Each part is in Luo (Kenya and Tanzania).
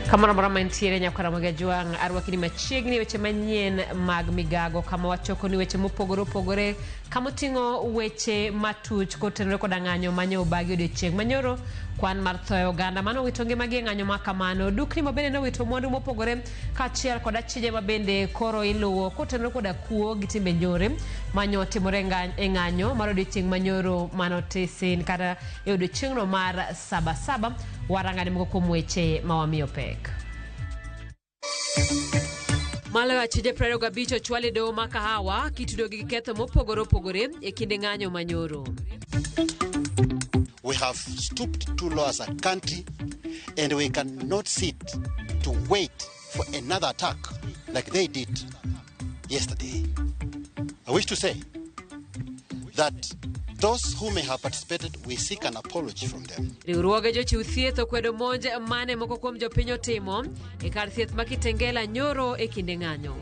Kamoro amora mantiere nyakwara Ramogi Ajwang' arwaki ni machiegni weche manyien mag migago kama wachoko ni weche mopogore opogore kama oting'o weche matuch kotenore koda ng'anyo manyo obagi odiochieng' manyoro kwan mar thoe oganda mano owito ngimagi e ng'anyo ma kamano dukni ma bende nowito mwandu mopogore kaachiel kod achije ma bende koro iluwo kotenore koda kuo gi timbe njore manyo otimore e ng'anyo mar odiochieng' manyoro manotisin kata e odiochieng'no mar saba saba warangane moko kuom weche ma wamiyo pek. Maloyo achije 25 ochwal e doho ma Kahawa kitudo gi ketho mopogore opogore e kinde ng'anyo manyoro. We have stooped too low as a country and we cannot sit to wait for another attack like they did yesterday. I wish to say that those who may have participated, we seek an apology from them. Riwruoge jochiw thieth okwedo monj mane moko kuom jopiny otimo e kar thieth ma Kitengela nyoro e kinde ng'anyo.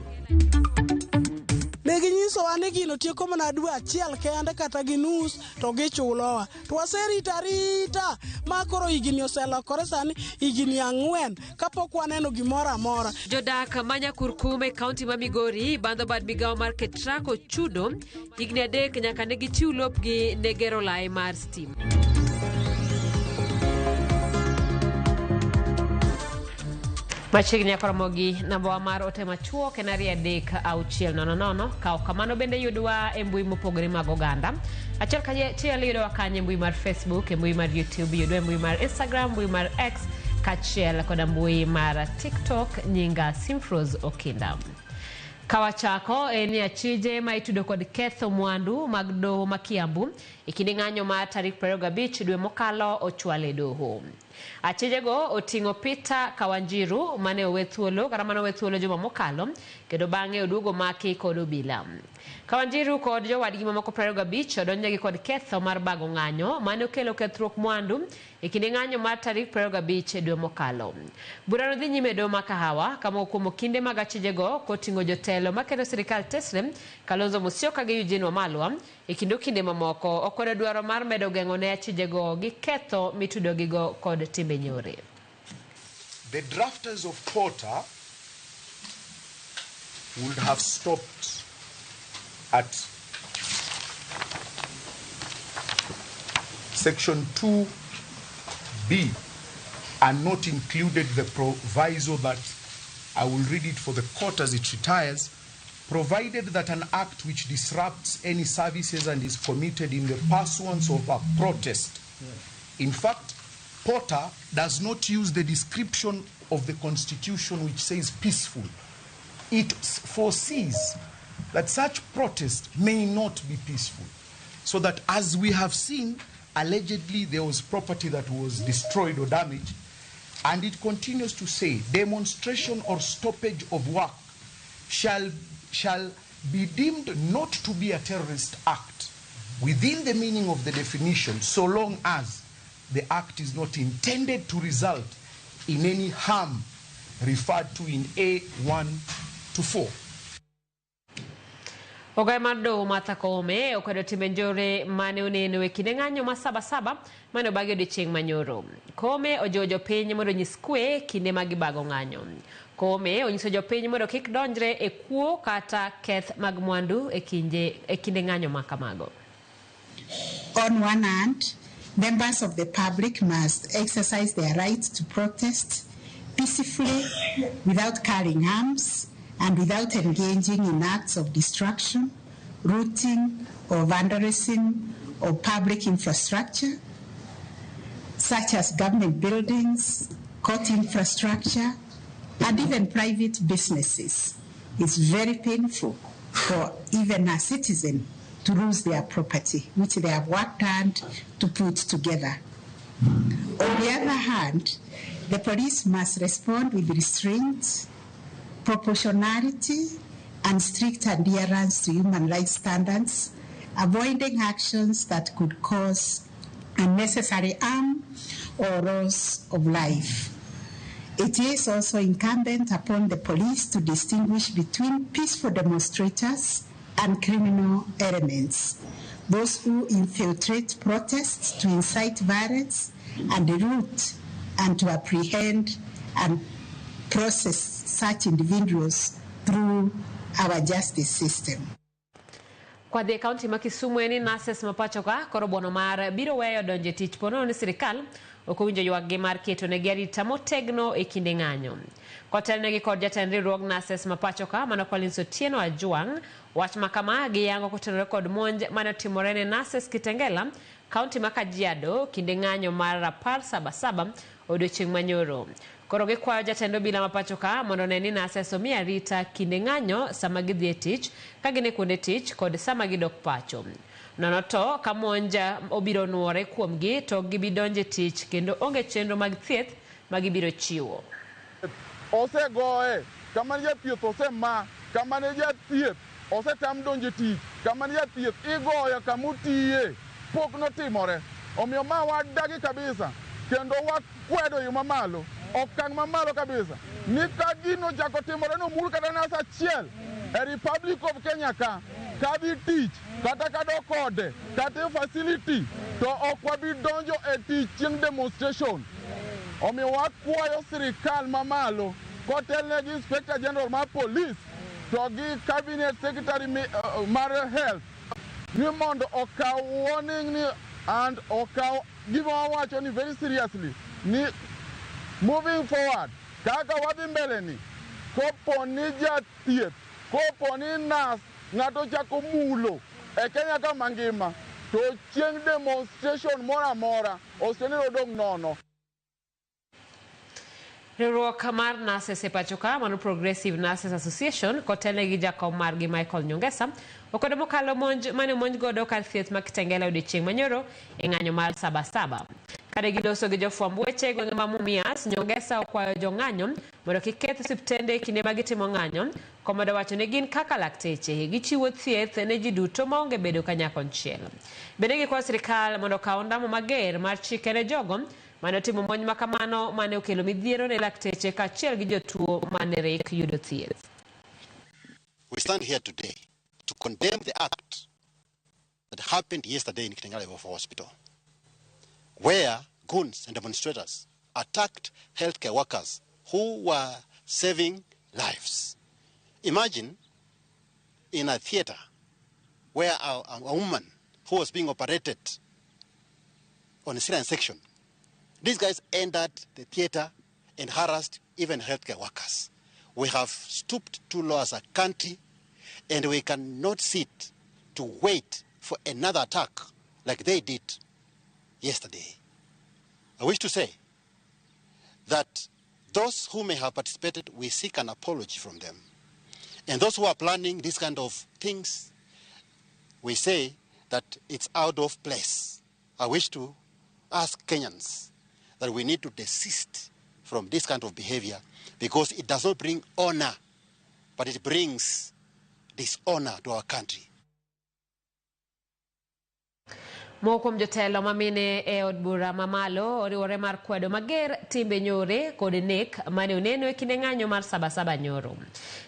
Ne ginyisowa ni gino tieko mana dwe achiel kende kata gi nus to gichulowa. To waserito arita ma koro higni oselokore sani higni ang'wen kapok waneno gimoro amora. Jodak ma Nyakurkum e kaunti ma Migori bandho bad migawo mar Ketraco chudo higni adek nyaka ne gichiw lopgi ne gero lai mar stima. Machiegni nyaka romogi nambawa mar ote machuok en 23600 ka ok kamano bende yudwa e mbui mopogore mag oganda. Achiel kachiel yudowa kanyo e mbui mar Facebook, e mbui mar YouTube, yudwa e mbui mar Instagram, mbui mar X kaachiel koda mbui mar TikTok nyinga Simfrose Okinda. Kawachako en ni achije ma itudo kod ketho mwandu mag doho ma Kiambu e kinde ng'anyo mar tarik 25 dwe mokalo ochwal e doho. Achijego oting'o Peter Kawanjiru mane owe thuolo kata mane owe thuolo juma mokalo kendo bang'e oduogo maki kod obila. Kawanjiru kod jowadgi mamoko 25 odonjnegi kod ketho mar bago ng'anyo mane okelo kethruok mwandu e kinde ng'anyo mar tarik 25 dwe mokalo. Burano dhi nyime e doho ma Kahawa ka moko kuom okinde mag achijego koting'o jotelo maketo sirikal tesre Kalonzo Musyoka gi Eugene Wamalwa E kind okinde mamoko, okwedo dwaro mar medo geng'o ne achijego gi ketho mitudogigo kod timbe nyore. The drafters of POTA would have stopped at section 2B and not included the proviso that I will read it for the court as it retires, provided that an act which disrupts any services and is committed in the pursuance of a protest. In fact, POTA does not use the description of the Constitution which says peaceful. It foresees that such protest may not be peaceful. So that as we have seen, allegedly there was property that was destroyed or damaged. And it continues to say demonstration or stoppage of work shall, shall be deemed not to be a terrorist act within the meaning of the definition so long as the act is not intended to result in any harm referred to in A1 to 4. Ogaye mar doho Martha Koome okwedo timbe njore mane oneno e kinde ng'anyo ma saba saba mane obagi odiochieng' manyoro. Koome ojiwo jopiny mondo onyis kwe kinde ma gibago ng'anyo. Koome onyiso jopiny mondo kik donjre e kuo kata keth mag mwandu e kinde, e kinde ng'anyo ma kamago. On one hand, members of the public must exercise their right to protest peacefully without carrying arms and without engaging in acts of destruction, looting, or vandalism of public infrastructure, such as government buildings, court infrastructure, and even private businesses. It's very painful for even a citizen to lose their property, which they have worked hard to put together. On the other hand, the police must respond with restraint, proportionality, and strict adherence to human rights standards, avoiding actions that could cause unnecessary harm or loss of life. It is also incumbent upon the police to distinguish between peaceful demonstrators and criminal elements, those who infiltrate protests to incite violence and loot, and to apprehend and process such individuals through our justice system. Kwadhi e kaunti ma Kisumu en ni nurses ma pacho ka koro buono mar biro weyo donjo e tich ponono ni sirikal ok owinjo ywakgi mar keto negi arita motegno e kinde ng'anyo. Kotelnegi kod jatend riwruog nurses ma pacho ka mano Collins Otieno Ajwang', wach ma kama giyango kotenore kod monj mane otimore ne nurses Kitengela, kaunti ma Kajiado kinde ng'anyo mar rapar saba saba odiochieng' manyoro. Koro gikwayo jatend obila ma pacho ka mondo one ni nurses omi arita kinde ng'anyo sama gidhi e tich, ka gin e kuonde tich kod sama gidok pacho. Nono to ka monj obiro nuore kuomgi to ok gibi donjo e tich kendo onge chenro mag thieth ma gibiro chiwo. Osegoye, kama ne jathieth osema, kama ne jathieth osetam donjo e tich, kama ne jathieth igoyo kama otiye, pok notimore. Omiyo ma wadagi kabisa kendo wakwedo yo mamalo, okang' mamalo kabisa ni ka gino ochako timore nomul kata nas achiel e Republic of Kenya ka kadhi tich kata kadok ode kata e facility to ok wabi donjo e tich chieng' demonstration. Omiyo wakwayo sirikal mamalo kotelne gi Inspector General mar Police to gi Cabinet Secretary mar Health ni mondo okaw warning ni and okaw gima wawacho ni very seriously ni moving forward kaka wadhi mbele ni kopo ni jathieth kopo ni nas ng'ato ochako mulo e Kenya ka mangima to chieng' demonstration moro amora oseneno dong' nono. Riwruok mar nurses e pacho ka mano Progressive Nurses Association kotelne gi jakom margi Michael Nyongesa okwedo mokalo monj mane omonj godo kar thieth ma Kitengela odiochieng' manyoro e ng'anyo mar saba saba. Kane giloso gi jofwamb weche e gwenge ma Mumias, Nyongesa okwayo jong'anyo mondo kik keth osiptende e kinde ma gitimo ng'anyo, komedo wacho ni gin kaka lakteche gichiwo thieth ne ji duto maonge bedo kanyakonchiel. Bende gikwayo sirikal mondo okaw ondamo mager mar chike ne jogo mane otimo monj makamano mane okelo midhiero ne lakteche kaachiel gi jotuo mane rek yudo thieth. We stand here today to condemn the act that happened yesterday in Kitengela Level 4 Hospital, where goons and demonstrators attacked healthcare workers who were saving lives. Imagine in a theater where a woman who was being operated on a cesarean section, these guys entered the theater and harassed even healthcare workers. We have stooped too low as a country, and we cannot sit to wait for another attack like they did yesterday. I wish to say that those who may have participated, we seek an apology from them. And those who are planning these kind of things, we say that it's out of place. I wish to ask Kenyans that we need to desist from this kind of behavior because it does not bring honor, but it brings dishonor to our country. Moko kuom jotelo mamine e od bura mamalo oriwore mar kwedo mager timbe nyore kod nek mane oneno e kinde ng'anyo mar saba saba nyoro.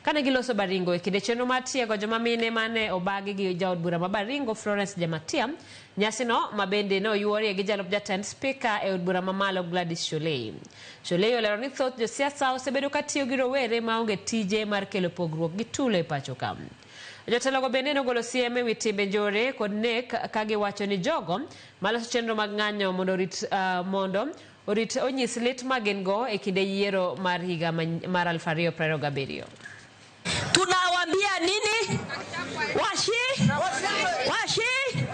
Kane giloso Baringo e kinde chenro mar tiego joma mine mane obagi gi jaod bura ma Baringo Florence Jamatia, nyasino ma bende ne oyuorie gi jalup jatend spika e od bura mamalo Gladys Shollei. Shollei olero ni thoth josiasa osebedo ka tiyo gi rowere maonge tije mar kelo pogruok gi tulo e pacho ka. Jotelogo bende nogolo siem ewi timbe njore kod nek ka giwacho ni jogo maloso chenro mag ng'anyo mondo orit onyis lit ma gin go e kinde yiero mar higa mar 2027. Tunawaambia nini? Washi washi,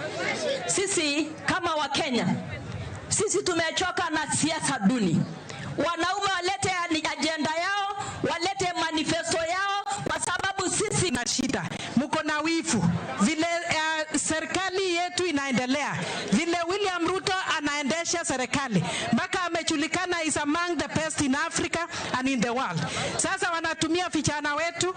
sisi kama Wakenya, sisi tumechoka na siasa duni. Wanaume walete ajenda yao, walete manifesto yao, kwa sababu sisi na shida, mko na wivu vile serikali yetu inaendelea, vile William Ruto anaendesha serikali mpaka amejulikana is among the best in Africa and in the world. Sasa wanatumia vijana wetu,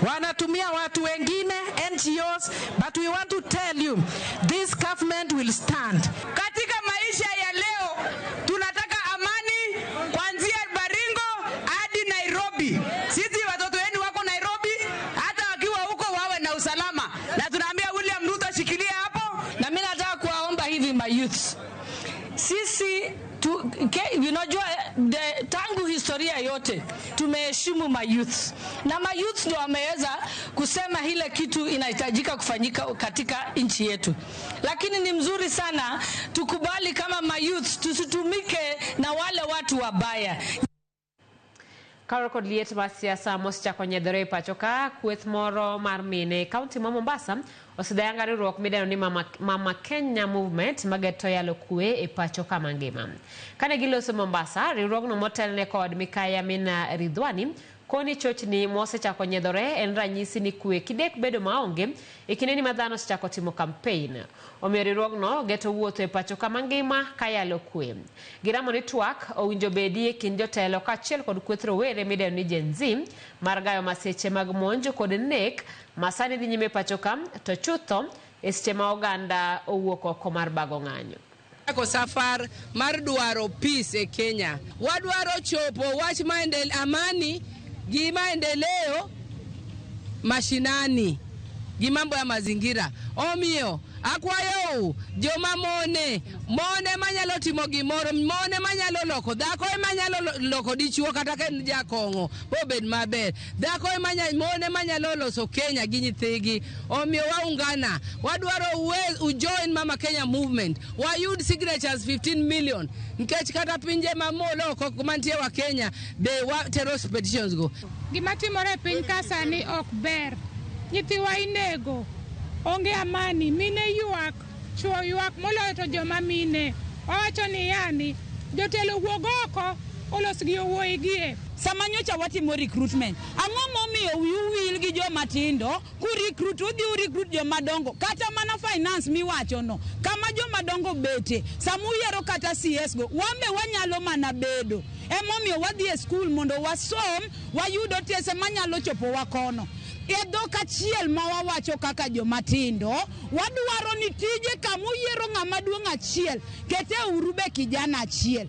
wanatumia watu wengine NGOs, but we want to tell you this government will stand. Katika maisha ya leo tunataka amani kuanzia Baringo hadi Nairobi. Sisi watoto wenu wako Nairobi, hata wakiwa huko wawe na usalama, na tunaambia William Ruto shikilia hapo. Na mimi nataka kuwaomba hivi ma youths, sisi tu, unajua tangu Historia yote tumeheshimu mayouth, na mayouth ndio wameweza kusema ile kitu inahitajika kufanyika katika nchi yetu. Lakini ni mzuri sana tukubali kama mayouth, tusitumike na wale watu wabaya. Kaluwore kod liet mar siasa mosechako nyiedhore e pacho ka, kweth moro mar mine e kaunti ma Mombasa osedayanga riwruok midendo ni Mama, Mama Kenya Movement mageto yalo kwe e pacho ka mangima. Kane giloso Mombasa, riwruogno motelne kod Mikai Amina Ridhwani koni chochni mosechako nyiedhore en ranyisi ni kwe kidek bedo maonge e kindeni ma dhano osechako timo kampein. Omiyo riwruogno geto wuotho e pacho ka mangima ka yalo kwe. Giramo ni twak owinjo bedi e kind jotelo kaachiel kod kweth rowere midendo ni Gen Z mar gayo masiche mag monj kod nek ma sani dhi nyime e pacho ka to chutho e seche ma oganda owuok oko mar bago ng'anyo. Chako safar mar dwaro peace e Kenya. Wadwaro chopo wach maendel amani gi maendeleo mashinani gi mambo ya mazingira. Omiyo akwayou joma mone, mone manyalo timo gimoro, mone manyalo loko dhako ema nyalo loko dichuo kata ka en jakong'o bobed maber. Dhako ema mone manyalo loso Kenya gi nyithigi. Omiyo waungana, wadwaro ujoin Mama Kenya Movement, wayud signatures 15 million nikech kata pinje mamolo oko mantie wa Kenya be watero petitions go. Gima timore e piny ka sani ok ber. Nyithiwa inego, onge amani, mine ywak, chuo ywak moloyo to joma mine. Wawacho ni yani, jotelo wuog oko olos gi owuoyi gie. Sama nyocha watimo recruitment, ang'o momiyo wiu wil gi joma tindo ku recruit udhi u recruit joma dongo kata mana finance miwacho no kama joma dongo bete sama uyiero kata CS go wambe wanyalo mana bedo emomiyo wadhi e skul mondo wasom wayud otese manyalo chopo wakono. E dhok achiel ma wawacho kaka joma tindo, wadwaro ni tije kama uyiero ng'ama duong' achiel, kete uru be kijana achiel.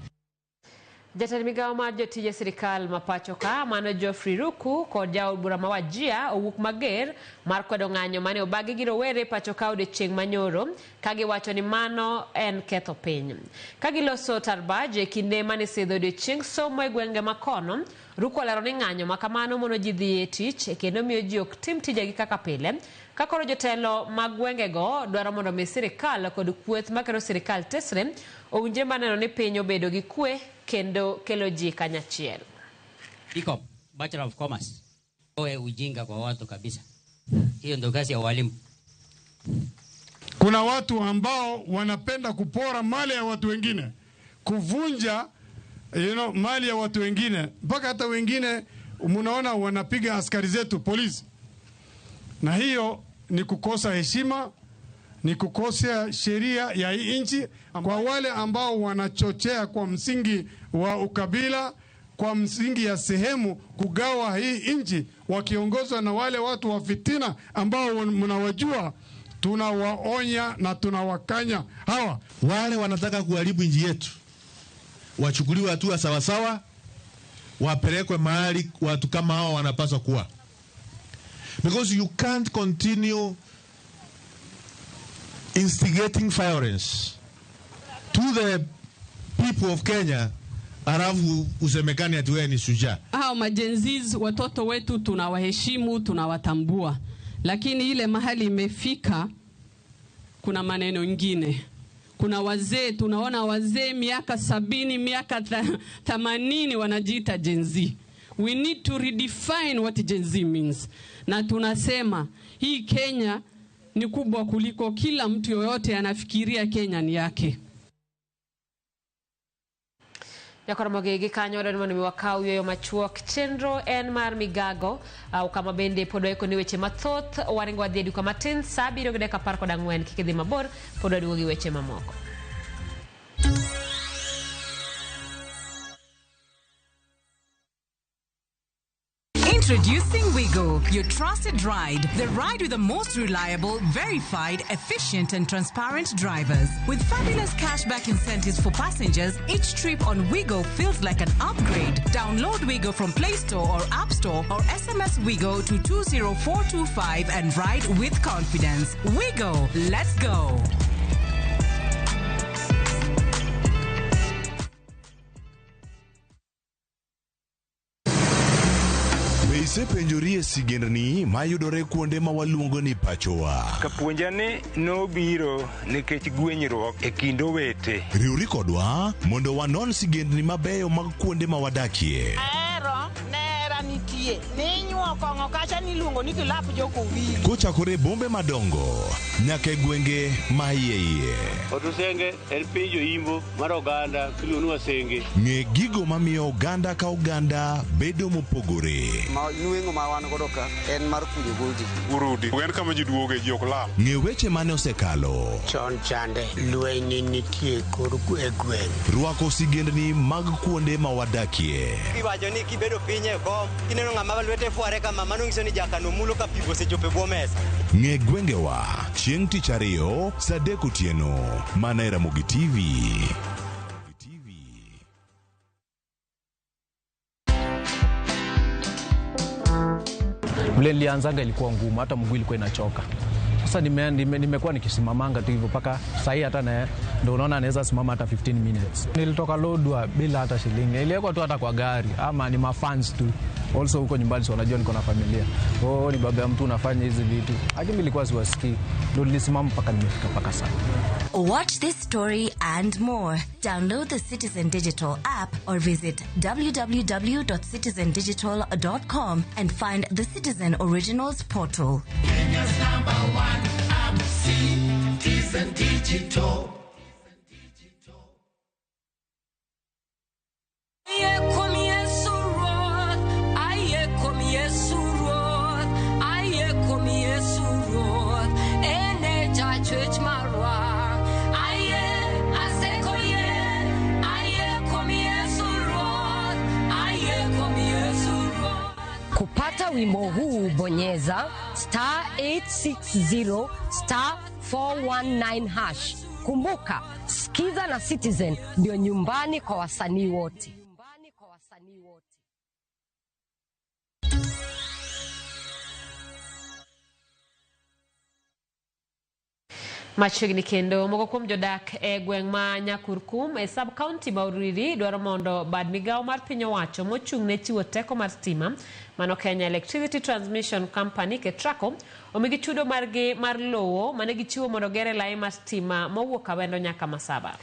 Jatend migawo mar jotije sirikal ma pacho ka mano Geoffrey Ruku kod jaod bura ma Wajir owuok mager mar kwedo ng'anyo mane obagi gi rowere pacho ka odiechieng' manyoro ka giwacho ni mano en ketho piny. Ka giloso tarbaj e kinde mane sidho odiechieng' somo e gwenge ma kono, Ruku olero ni ng'anyo ma kamano mono ji dhi e tich kendo miyo ji ok tim tijegi kaka pile. Ka koro jotelo mag gwengego dwaro mondo mi sirikal kod kweth makelo sirikal tesre owinjre mar neno ni piny obedo gi kwe kendo kelo ji kanyachiel. BCom, Bachelor of Commerce. Oe ujinga kwa watu kabisa. Hiyo ndio kazi ya walimu. Kuna watu ambao wanapenda kupora mali ya watu wengine, kuvunja mali ya watu wengine, mpaka hata wengine mnaona wanapiga askari zetu polisi. Na hiyo ni kukosa heshima, ni kukosea sheria ya hii nchi. Kwa wale ambao wanachochea kwa msingi wa ukabila, kwa msingi ya sehemu kugawa hii nchi, wakiongozwa na wale watu wa fitina ambao mnawajua, tunawaonya na tunawakanya hawa. Wale wanataka kuharibu nchi yetu wachukuliwe hatua sawasawa, wapelekwe mahali watu kama hao wanapaswa kuwa. Because you can't continue instigating violence to the people of Kenya, alafu usemekane ati wewe ni shujaa. Hao majenziz watoto wetu tunawaheshimu, tunawatambua. Lakini ile mahali imefika kuna maneno ingine. Kuna wazee, tunaona wazee miaka 70, miaka 80 wanajiita Gen Z. We need to redefine what Gen Z means. Na tunasema hii Kenya ni kubwa kuliko kila mtu yoyote anafikiria Kenya ni yake. Nyakoromogi gi kanyo wadwaro mondo mi wakaw yueyo machuok. Chenro en mar migago au kama bende pod waiko ni weche mathoth waringo wadhi e duka matin sa 7:14 kik idhi mabor pod waduogo gi weche mamoko. Introducing Wigo, your trusted ride. The ride with the most reliable, verified, efficient, and transparent drivers. With fabulous cashback incentives for passengers, each trip on Wigo feels like an upgrade. Download Wigo from Play Store or App Store or SMS Wigo to 20425 and ride with confidence. Wigo, let's go. Isepenjori e sigendni mayudore kuonde ma waluongo ni pachowa. Kapuonja ni nobiro nikech gwenyruok e kind owete. Riwri kodwa mondo wanon sigendni mabeyo mag kuonde ma wadakie. Ahero nera nitie ninyuo kong'o kacha niluongo ni kilap jokowili. Kochakore e bombe madongo nyaka e gwenge ma iye iye. Otusenge en piny joimbo mar oganda miluongo ni Wasenge. Ng'e gigo mamiyo oganda ka oganda bedo mopogore. Ma nweng'o ma wan godo ka en mar kunyo golji. Urudi en kama ji duoge ji ok lal. Ng'e weche mane osekalo. Chon chande lweny nitie kor e gweng'. Rwako sigendni mag kuonde ma wadakie. Iwacho ni kibedo piny e kom kineno ng'ama lwete fware kama mano nyiso ni jakano mulo ka pigo osechopo e bwo mesa. Ng'e gwengewa chieng' tich ariyo saa 3 otieno mana e Ramogi TV. Vile nilianzanga ilikuwa ngumu, hata mguu ilikuwa inachoka. Sasa nimekuwa nikisimamanga tu hivyo mpaka sahii, hata na ndio unaona naweza simama hata 15 minutes. Nilitoka Lodwar bila hata shilingi, niliwekwa tu hata kwa gari ama ni mafans tu. Also huko nyumbani si wanajua niko na familia. Oh, ni baba ya mtu unafanya hizi vitu, lakini nilikuwa siwasikii, ndio nilisimama mpaka nimefika mpaka sasa. Watch this story and more. Download the Citizen Digital app or visit www.citizendigital.com and find the Citizen Originals portal. Kenya's number one app, Citizen Digital. Kupata wimbo huu bonyeza star 860 star 419 hash. Kumbuka, Skiza na Citizen ndio nyumbani kwa wasanii wote. Machiegni kendo moko kuom jodak e gweng' ma Nyakurkum e sub county ma Uriri dwaro mondo bad migawo mar piny owacho mochung' ne chiwo teko mar stima mano Kenya Electricity Transmission Company KETRACO omigi chudo margi mar lowo mane gichiwo mondo gere lai mar stima mowuok Awendo nyaka Masaba.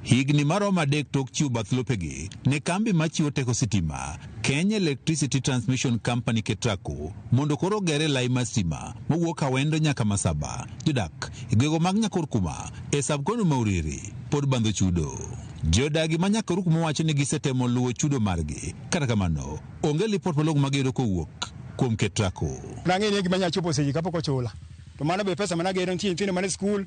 Higni maromo 3 tok chiwo bath lopegi ne kambi machiwo teko sitima Kenya Electricity Transmission Company KETRACO mondo koro gere lai mar stima mowuok Awendo nyaka Masaba. Jodak e gwenge mag Nyakurkuma e sub-county ma Uriri pod bandho chudo. Jodagi ma Nyakurkuma wacho ni gisetemo luwo chudo margi, kata kamano onge lipot malong'o magiyudo kowuok kuom KETRACO. Nang'e ni gima nyalo chopo seche kapok ochula, to mano be pesa managero nitie nyithindo mane skul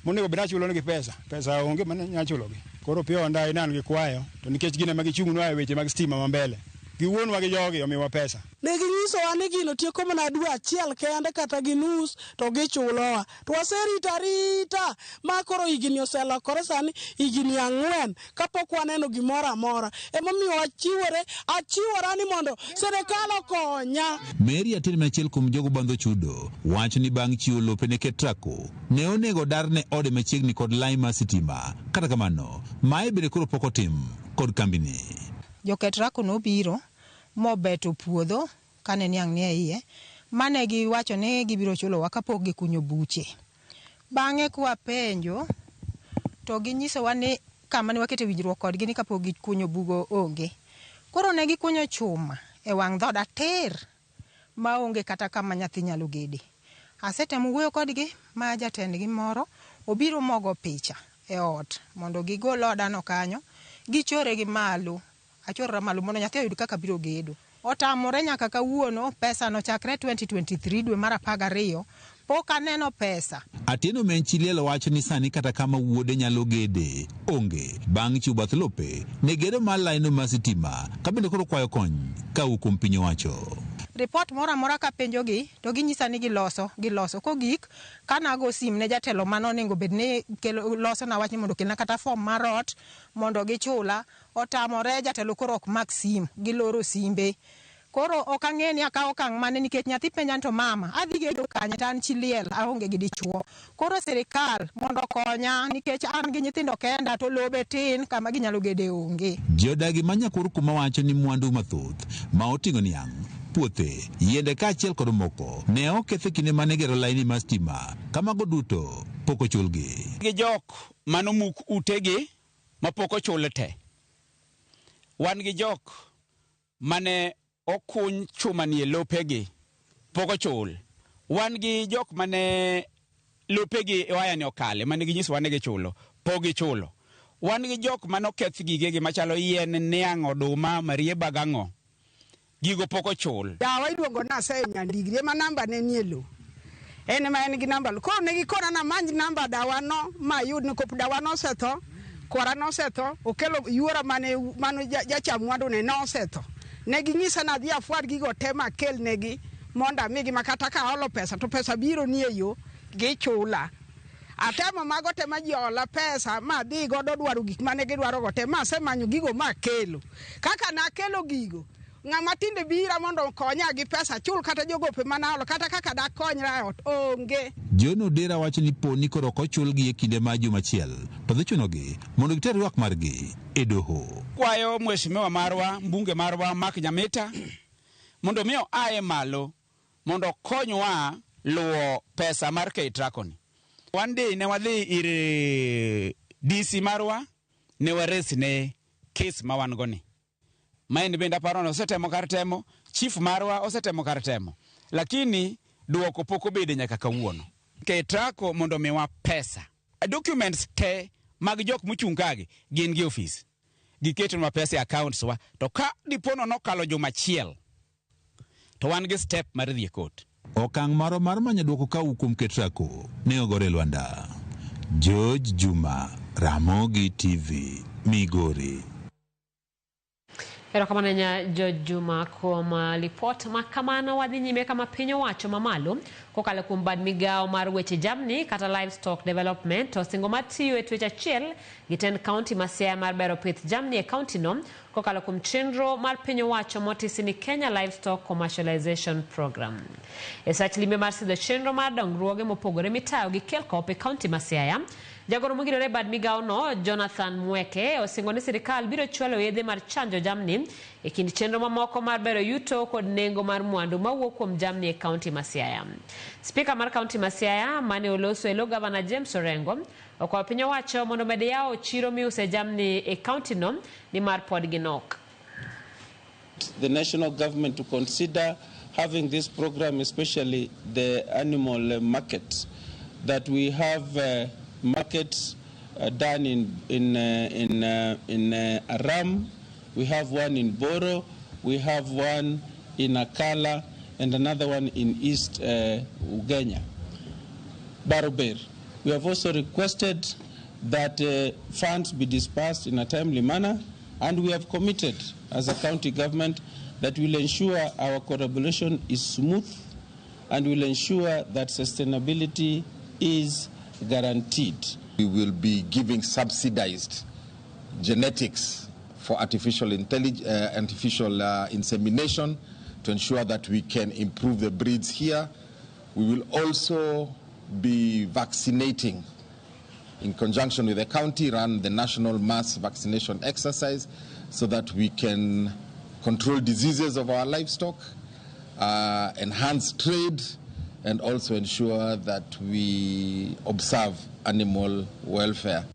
monego bed achulo negi pesa, pesa onge mane nyalo chulogi. Koro piyo onda inan gi kwayo, to nikech gin ema gichung'nwa e weche mag stima ma mbele. Giwuonwa gi jogi omiwa pesa. Ne ginyisowa ni gino tieko mana dwe achiel kende kata gi nus to gichulowa. To waserito arita ma koro higni oselokore sani higni 4 kapok waneno gimoro amora. Emomiyo wachiwore, achiwora ni mondo sirikal okonya. Mary Atieno achiel kuom jogo bandho chudo wacho ni bang' chiwo lope ne KETRACO ne onego dar ne ode machiegni kod lai mar sitima. Kata kamano, mae bende koro pok otim kod kambini. Jo KETRACO nobiro mobeto puodho kane niang' nie iye, mane giwacho ni gibiro chulowa kapok gikunyo buche. Bang'e kwapenjo to ginyisowa ni kama ne wakete winjruok kodgi ni kapok gikunyo bugo onge. Koro ne gikunyo chuma e wang' dhoda tir maonge kata kama nyathi nyalo gede. Asetemo wuoyo kodgi ma jatendgi moro obiro mogo picha e ot mondo gigol odano kanyo gichore gi malo. Achorora malo mondo nyathi oyud kaka biro gedo. Otamore nyaka kawuono, pesa nochakre 2023 dwe mar 12 pok aneno pesa. Atieno Menchiliel wacho ni sani kata kama wuode nyalo gede onge bang' chiwo bath lope ne gedo mar laino mar sitima ka bende koro kwayo kony kawuok kuom piny owacho. Ripot moro amora kapenjogi to ginyisa ni giloso. Kogik kanago sim ne jatelo mano onego bed ni loso na wach ni mondo okelna kata form mar ot mondo gichula, otamore. Jatelo koro ok mak sim, giloro simbe. Koro ok ang'e ni akawo okang' mane nikech nyathi penja ni to mama adhi gedo kanye to an chi liel aonge gi dichuo. Koro sirikal mondo okonya nikech an gi nyithindo kenda to lobe tin kama ginyalo gede onge. Jodagi ma Nyakor kuma wacho ni mwandu mathoth ma oting'o niang', puothe, yiende kaachiel kod moko ne oketh e kinde mane igero laini mar stima ka mago duto pok ochulgi. Gi jok manomuk utegi mapok ochul te. Wan gi jok mane okuny chuma nie lopegi pok ochul. Wan gi jok mane lopegi waya ni okale mane ginyisowa ni gichulo pok gichulo. Wan gi jok mane oketh gigegi machalo yien, niang', oduma, marieba gang'o. Gigo pok ochul. Dawa iluongo ni Asaya Nyandigri ema namba ne nie lo. En ema en gi namba lo. Koro ne gikona namany namba dawa no ma ayud ni kop dawa nosetho, kwara nosetho, okelo yuora mane mano jacham mwandu ne nosetho. Ne ginyisa ni adhi afwar gigo te makel negi mondo amigi ma kata ka aolo pesa to pesa biro nie yo gichula. Atemo mago te ma ji ola pesa ma adhi godo dwaro gik mane gidwaro go te ma asemanyo gigo ma akelo. Kaka nakelo gigo, ng'ama tinde bira mondo okonya gi pesa chul kata jogope mana olo kata kaka dakonyra e ot onge. John Odera wacho ni po ni koro ok ochulgi e kinde mar juma achiel to dhi chunogi mondo giter ywak margi e doho. Kwayo mheshimiwa marwa, mbunge marwa Mark Nyamita mondo mi oaye malo mondo okonywa luwo pesa mar KETRACO ni. One day ne wadhi ir DC marwa ne wares ne case ma wan go ni. Ma en bende aparo ni osetemo kar temo, chief marwa osetemo kar temo, lakini duoko pok obede nyaka kawuono. KETRACO mondo miwa pesa. Documents te mag jok mochung' kagi gin gi ofis. Giketonwa pesa e accounts wa, to ka dipono nokalo juma achiel, to wan gi step mar dhi e court. Okang' marwa mar manyo duoko kawuok kuom KETRACO ne ogore e lwanda. George Juma, Ramogi TV, Migori. Erokamano ahinya George Juma kuom lipot ma kamano. Wadhi nyime kama piny owacho mamalo kokalo kuom bad migawo mar weche jamni kata livestock development osingo mar tiyo e twech achiel gi tend kaunti ma Siaya mar bero pith jamni e kaunti no kokalo kuom chenro mar piny owacho motisi ni Kenya Livestock Commercialization Program. E sach limbe mar sidho chenro mar dongruoge mopogore mitayo gi Kelcop e kaunti ma Siaya, jagoro mogirore e bad migawo no Jonathan Mweke osingo ni sirikal biro chwalo yedhe mar chanjo jamni e kind chenro mamoko mar bero yuto kod nengo mar mwandu mawuok kuom jamni e kaunti ma Siaya. Spika mar kaunti ma Siaya mane oloso e lo gavana James Orengo okwayo piny owacho mondo omed yawo chiro miuse jamni e kaunti no nimar pod ginok. The national government to consider having this program, especially the animal market, that we have markets done in Aram, we have one in Boro, we have one in Akala, and another one in East Ugenya, Barober. We have also requested that funds be dispersed in a timely manner, and we have committed as a county government that we'll ensure our collaboration is smooth and will ensure that sustainability is guaranteed. We will be giving subsidized genetics for artificial insemination to ensure that we can improve the breeds here. We will also be vaccinating in conjunction with the county, run the national mass vaccination exercise so that we can control diseases of our livestock, enhance trade, and also ensure that we observe animal welfare.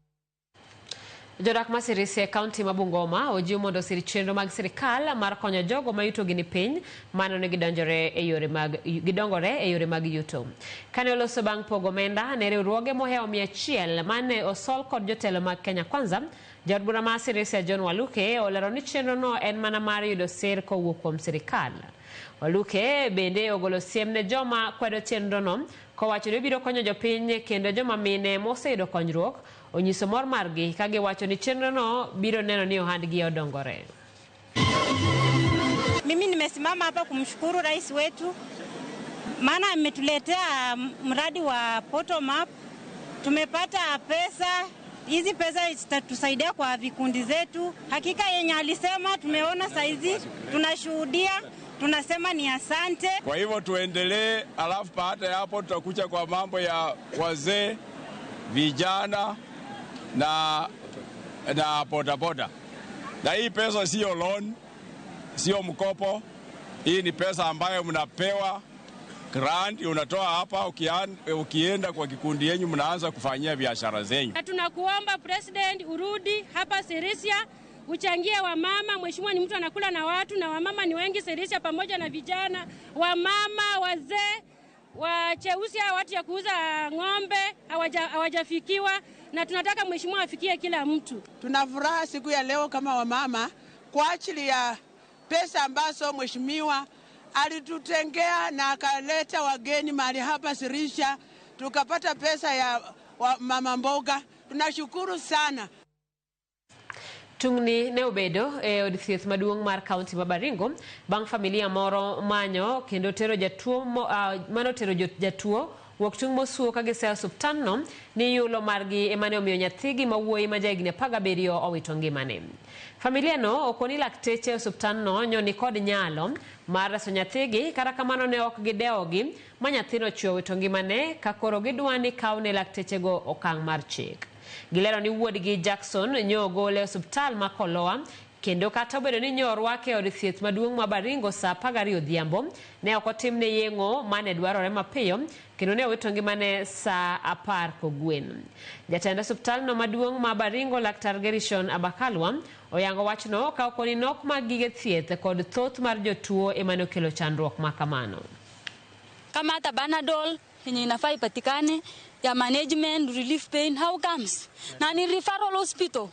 Jodak ma Sirisia e kaunti ma Bungoma ojiw mondo osir chenro mag sirikal mar konyo jogo ma yutogi ni piny mano ne gidonjore e yore mag gidongore e yore mag yuto. Kane oloso bang' pogo omenda ne riwruoge mohewo 100 mane osol kod jotelo mag Kenya Kwanza, jaod bura ma Sirisia John Waluke olero ni chenro no en mana mar yudo sir kowuok kuom sirikal. Waluke bende ogolo siem ne joma kwedo chenro no kowacho ni obiro konyo jopiny kendo joma mine moseyudo konyruok onyiso mor margi ka giwacho ni chenro no biro neno ni ohandgi odongore. Mimi nimesimama hapa kumshukuru rais wetu, maana ametuletea mradi wa bottom up. Tumepata pesa, hizi pesa zitatusaidia kwa vikundi zetu. Hakika yenye alisema tumeona saizi, tunashuhudia. Tunasema ni asante. Kwa hivyo tuendelee, alafu baada ya hapo tutakuja kwa mambo ya wazee, vijana na bodaboda. Na hii pesa sio loan, sio mkopo. Hii ni pesa ambayo mnapewa grant, unatoa hapa ukienda kwa kikundi yenu mnaanza kufanyia biashara zenyu. Na tunakuomba President urudi hapa Sirisia uchangie wamama. Mheshimiwa ni mtu anakula na watu, na wamama ni wengi Sirisia pamoja na vijana, wamama, wazee, wacheusi, watu ya kuuza ng'ombe hawajafikiwa, na tunataka mheshimiwa afikie kila mtu. Tuna furaha siku ya leo kama wamama kwa ajili ya pesa ambazo mheshimiwa alitutengea na akaleta wageni mahali hapa Sirisia, tukapata pesa ya mama mboga. Tunashukuru sana. Tungni ne obedo e od thieth maduong' mar kaunti ma Baringo bang' familia moro manyo kendo tero jatuo mano tero jatuo wuok tung' mosuo ka giseya osuptalno ni yulo margi emane omiyo nyathigi ma wuoyi ma jahigni 17 owito ngimane. Familia no okoni lakteche e osuptalno nyo ni kod nyalo mar reso nyathigi, kata kamano ne ok gidewogi ma nyathino chwe owito ngimane ka koro gidwa ni kawne laktechego okang' mar chik. Gilero ni wuodgi Jackson nyo ogole e osuptal ma Koloa kendo kata obedo ni nyo orwake e od thieth maduong' ma Baringo saa 12 odhiambo, ne ok otimne yeng'o mane dwarore mapiyo kendo ne owito ngimane saa 10 kogwen. Jatend osuptalno maduong' ma Baringo Laktar Gerishon Abakalwa oyango wachno ka okoni nok mag gige thieth kod thoth mar jotuo emane okelo chandruok ma kamano. Kama hata Panadol yenye inafaa ipatikane ya management relief pain, how comes? Na ni referral hospital.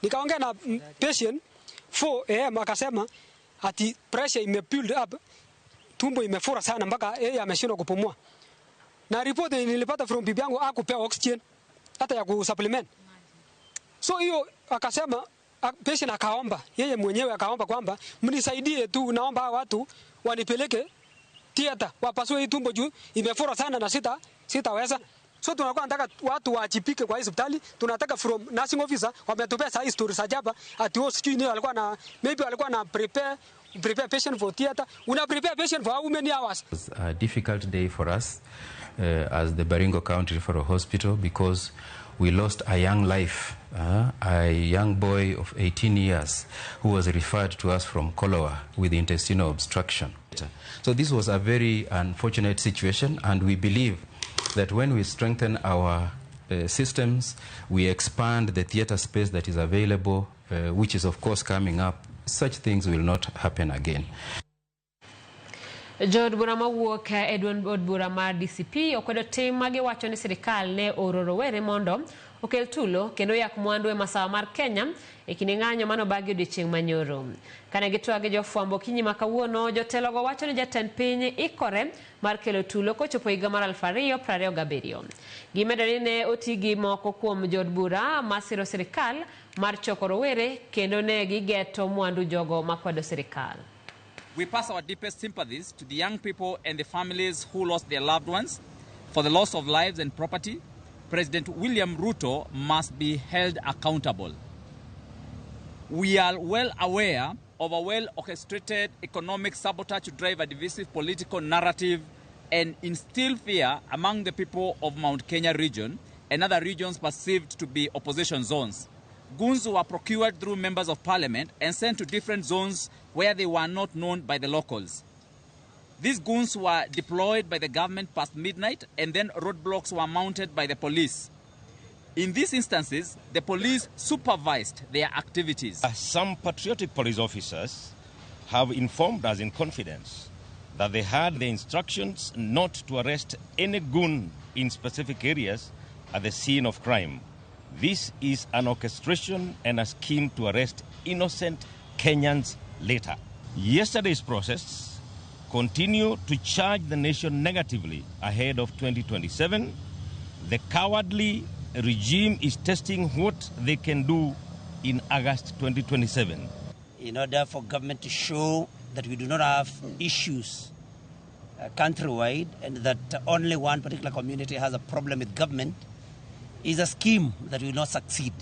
Nikaongea na patient 4 am akasema ati pressure ime build up, tumbo imefura sana mpaka yeye ameshindwa kupumua. Na report nilipata from bibi yangu hakupewa oxygen hata ya kusupplement. So hiyo akasema patient akaomba, yeye mwenyewe akaomba kwamba mnisaidie tu, naomba watu wanipeleke theater wapasue hii tumbo juu imefura sana na sitaweza. So tunakuwa nataka watu waachipike kwa hospitali, tunataka from nursing officer wametupea saa hii stories ajaba ati wao sijui nini walikuwa na maybe walikuwa na prepare patient for theater. Una prepare patient for how many hours? It was a difficult day for us as the Baringo County Referral Hospital because we lost a young life, a young boy of 18 years who was referred to us from Koloa with intestinal obstruction. So this was a very unfortunate situation, and we believe that when we strengthen our systems, we expand the theater space that is available, which is of course coming up, such things will not happen again. Jood bura mawuok e duond od bura mar DCP okwedo tim magiwacho ni sirikal ne ooro rowere mondo okel tulo kendo yak mwandu e masawa mar Kenya e kinde ng'anyo manobagi odiechieng' manyoro. Kane gitwag gi jofwambo okinyi ma kawuono, jotelogo wacho ni jatend piny ikore mar kelo tulo kochopo higa mar 2027. Gimedo ni ne oti gi moko kuom jood bura masiro sirikal mar choko rowere kendo ne gigeto mwandu jogo makwedo sirikal. We pass our deepest sympathies to the young people and the families who lost their loved ones for the loss of lives and property. President William Ruto must be held accountable. We are well aware of a well-orchestrated economic sabotage to drive a divisive political narrative and instill fear among the people of Mount Kenya region and other regions perceived to be opposition zones. Goons were procured through members of parliament and sent to different zones where they were not known by the locals. These goons were deployed by the government past midnight, and then roadblocks were mounted by the police. In these instances, the police supervised their activities. Some patriotic police officers have informed us in confidence that they had the instructions not to arrest any goon in specific areas at the scene of crime. This is an orchestration and a scheme to arrest innocent Kenyans later. Yesterday's protests continue to charge the nation negatively ahead of 2027. The cowardly regime is testing what they can do in August 2027. In order for government to show that we do not have issues countrywide and that only one particular community has a problem with government, is a scheme that will not succeed.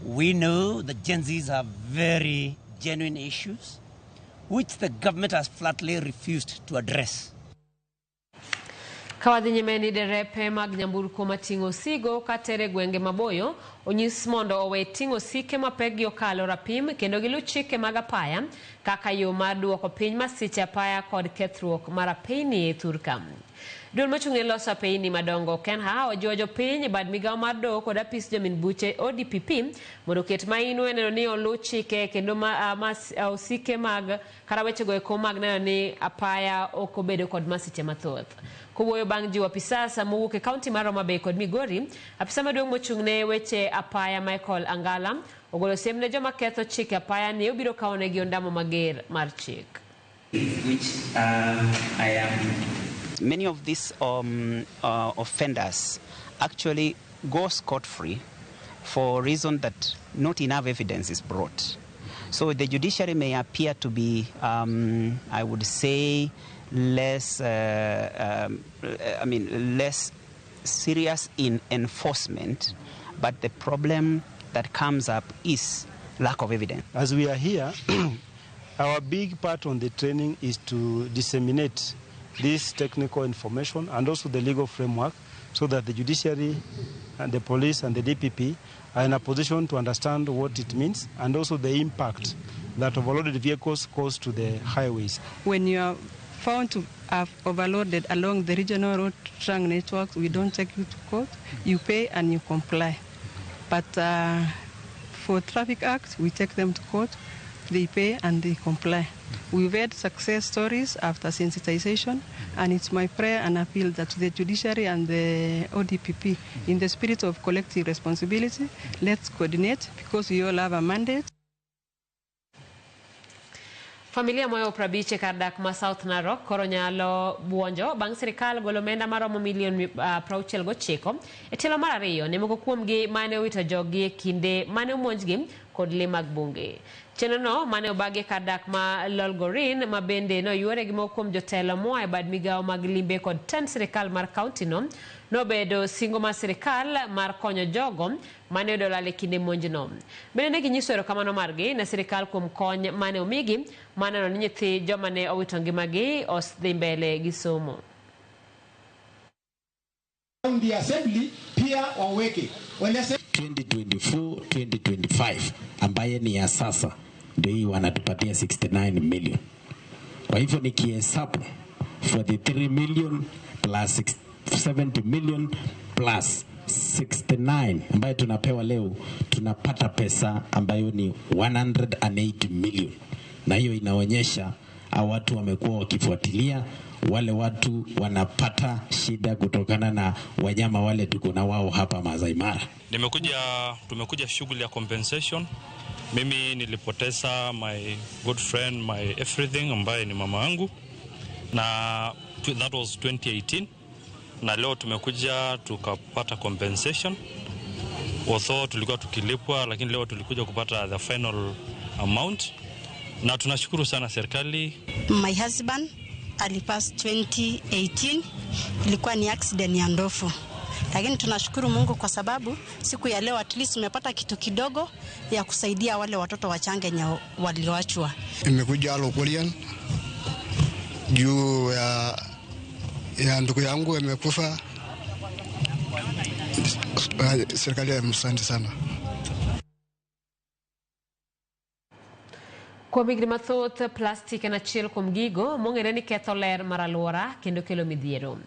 We know that Gen Zs have very genuine issues. which the government has flatly refused to address. Ka wadhi nyime ni derepe mag nyamburko mating'o osigo katere gwenge maboyo onyis mondo owe ting'o osike mapekgi okalo rapim kendo giluw chike mag apaya kaka yo mar duoko piny masiche apaya kod kethruok mar apeyni e thurka. Duol mochung' ne loso apeyni madongo KENHA ojiwo jopiny, bad migawo mar doho kod apis jomin buche ODPP mondo oket maino e neno ni oluw chike kendo osike mag kata wechego eko mag neno ni apaya ok obedo kod masiche mathoth. Kowuoyo bang' jiwo apisas mowuok e kaunti mar Homa Bay kod Migori, apisa maduong' mochung' ne weche apaya Michael Angala ogolo siem ne joma ketho chike apaya ni obiro kawonegi ondamo mager mar chik. Which I am. Many of these offenders actually go scot-free for reason that not enough evidence is brought. So the judiciary may appear to be, I would say, less, less serious in enforcement, but the problem that comes up is lack of evidence. As we are here, our big part on the training is to disseminate this technical information and also the legal framework so that the judiciary and the police and the DPP are in a position to understand what it means and also the impact that overloaded vehicles cause to the highways. When you are found to have overloaded along the regional road trunk networks, we don't take you to court. You pay and you comply. But for traffic acts, we take them to court. They pay and they comply. We've had success stories after sensitization, and it's my prayer and appeal that the judiciary and the ODPP, in the spirit of collective responsibility, let's coordinate because we all have a mandate. Familia moyo 50 kar dak ma South Narok koro nyalo buonjo bang' sirikal golo omenda maromo milion 69 e tielo mar ariyo ne moko kuomgi mane owito joggi e kinde mane omonjgi kod lee mag bunge. Chenrono mane obagi e kar dak ma Lolgorin ma bende noyuore gi moko kuom jotelo moa e bad migawo mag limbe kod tend sirikal mar kaunti no nobedo singo mar sirikal mar konyo jogo mane oyudo lal e kinde monjno. Bende ne ginyiso erokamano margi ne sirikal kuom kony mane omigi mar neno ni nyithi joma ne owito ngimagi osedhi mbele gi somo. The assembly pia waweke 2024 2025 ambaye ni ya sasa ndio hii wanatupatia 69 million. Kwa hivyo nikihesabu 43 million plus 70 million plus 69 ambayo tunapewa leo, tunapata pesa ambayo ni 108 million, na hiyo inaonyesha hao watu wamekuwa wakifuatilia wale watu wanapata shida kutokana na wanyama wale tuko na wao hapa Maasai Mara. Tumekuja shughuli ya compensation. Mimi nilipoteza my good friend, my everything ambaye ni mama yangu, na that was 2018, na leo tumekuja tukapata compensation. Although tulikuwa tukilipwa, lakini leo tulikuja kupata the final amount, na tunashukuru sana serikali. My husband alipass 2018, ilikuwa ni accident ya ndofu. Lakini tunashukuru Mungu kwa sababu siku ya leo at least tumepata kitu kidogo ya kusaidia wale watoto wachanga wenye walioachwa. Nimekuja Lokolian juu ya ndugu yangu amekufa. Serikali ya msante sana. Kuom higni mathoth, plastik en achiel kuom gigo mong'ere ni ketho ler mar alwora kendo kelo midhiero.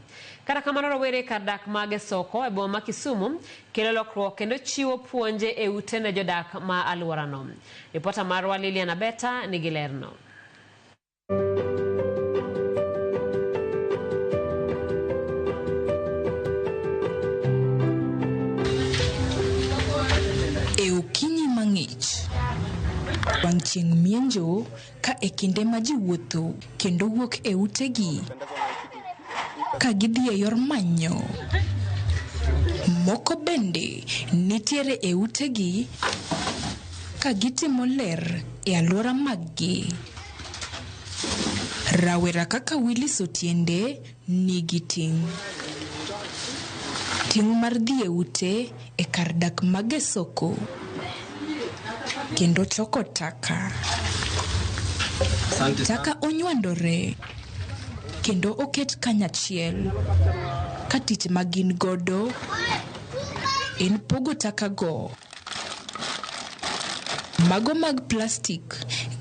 Kata kamano, rowere kar dak mag soko e boma ma Kisumu kelo lokruok kendo chiwo puonje e ute ne jodak ma alworano. Ripota marwa Lilian Abeta nigi lerno. E okinyi mang'ich, wang' chieng' mienjo ka e kinde ma ji wuotho kendo wuok e utegi ka gidhi e yor manyo. Moko bende nitiere e utegi ka gitimo ler e alwora maggi. Rawera kaka Willis Otiende nigi ting'. Ting' mar dhi e ute e kar dak mag soko kendo choko taka. Taka onywandore kendo oket kanyachiel ka tich ma gin godo en pogo taka go. Mago mag plastik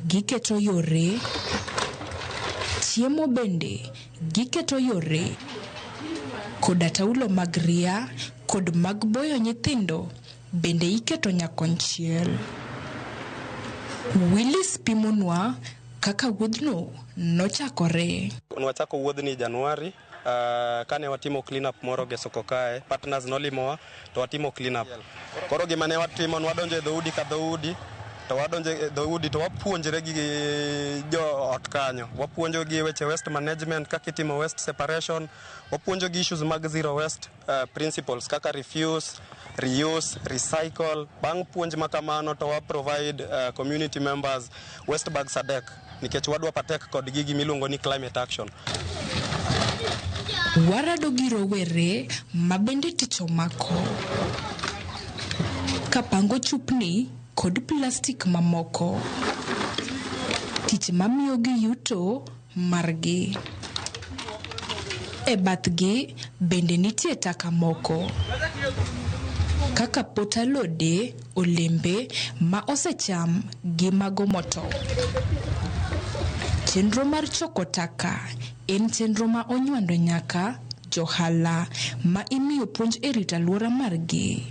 giketo yore, chiemo bende giketo yore, koda taulo mag ria kod mag boyo nyithindo bende iketo nyakonchiel. Willis pimonwa kaka wuodhno nochakore. Nwachako wuodhni Januari kane watimo clean up moro e soko kae, partners nolimowa to watimo clean up. Koro gima ne watimo, nwadonjo e dhoudi ka dhoudi to wadonjo e dhoudi to wapuonjre gi jo ot kanyo. Wapuonjo gi weche waste management, kaka itimo waste separation, wapuonjo gi issues mag zero waste principles kaka refuse, reuse, recycle. Bang' puonj ma kamano to wa provide community members waste bags adek nikech wadwa patek kod gigi miluongo ni climate action. Warado gi rowere ma bende tich omako kapango chupni kod plastik mamoko, tich mamiyogi yuto margi. E bathgi bende nitie taka moko kaka pot alode, olembe ma osecham gi mago motop. Chenro mar choko taka en chenro ma onywando nyaka johala ma imiyo puonj e rito alwora margi.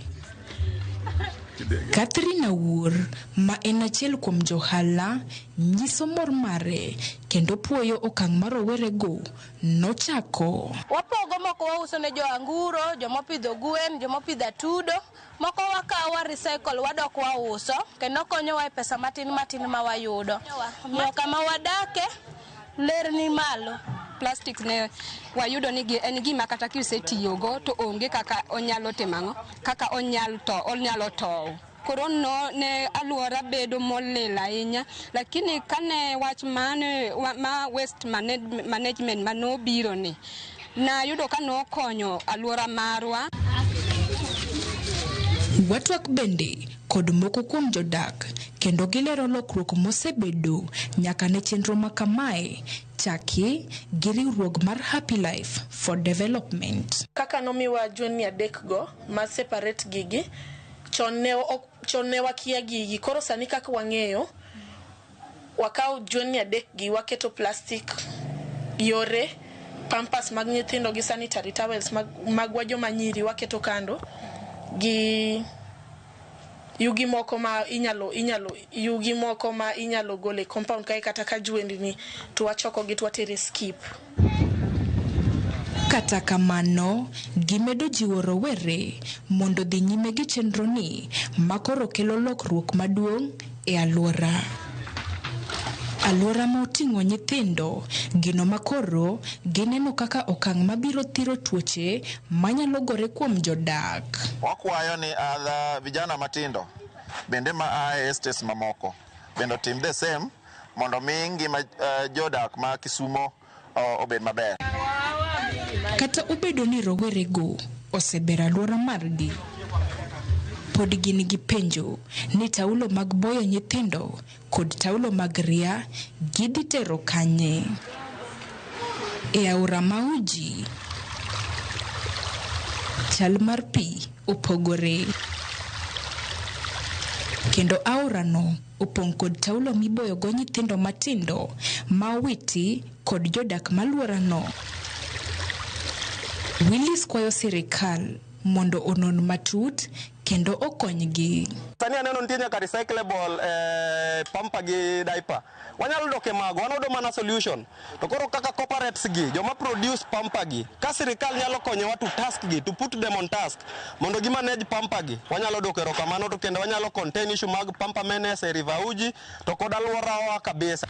Catherine Awuor ma en achiel kuom johala nyiso mor mare kendo puoyo okang' ma rowerego nochako. Wapogo moko wauso ne jo anguro, jomopidho gwen, jomopidho atudo, moko wakawo wa recycle wadok wauso kendo konyowa e pesa matin matin ma wayudo. Omiyo kama wadake ler ni malo. Plastic ne wayudo ni en gima kata kisetiyogo to onge kaka onyalo timo ang'o, kaka onyalo tow. Koro no ne alwora bedo molil ahinya, lakini kane wach mane ma waste management manobiro ni nayudo ka nokonyo alwora marwa. Watwak bende kod moko kuom jodak kendo gilero lokruok mosebedo nyaka ne chenro ma kamae chaki gi riwruok mar Happy Life for Development. Kaka nomiwa jwendni adek go ma separate gigi, chon ne wakia gigi, koro sani kaka wang'eyo, wakawo jwendni adek gi waketo plastic yore, pampers mag nyithindo gi sanitary towels magwa joma nyiri waketo kando gi yugi moko ma inyalo yugi moko ma inyalo gole compound kae kata ka jwendni to wachoko gi to watere skip. Kata kamano, gimedo jiwo rowere mondo dhi nyime gi chenro ni makoro kelo lokruok maduong' e alwora. Alwora ma oting'o nyithindo, gino makoro gineno kaka okang' mabiro thiro tuoche manyalo gore kuom jodak. Wakwayo ni vijana matindo bende ma a e estates mamoko bende otim the same mondo mi ngima jodak ma Kisumo obed maber. Kata obedo ni rowerego osebero alwora margi, pod gin gi penjo ni taulo mag boyo nyithindo kod taulo mag ria gidhi tero kanye. E aora Mauji, chal mar pi opogore kendo aorano opong' kod taulo miboyogo nyithindo matindo ma owiti kod jodak maluorano. Willis kwayo sirikal mondo onon matut kendo okonygi. Sani aneno nitie nyaka recyclable pamper gi diaper. Wanyalo dok e mago, wanodo mana solution. To koro kaka corporates gi, joma produce pamper gi, ka sirikal nyalo konyowa to task gi, to put them on task, mondo gi manage pamper gi, wanyalo dok erokamano to kendo wanyalo contain issue mag pamper menace e River Uji to kod alworawa kabisa.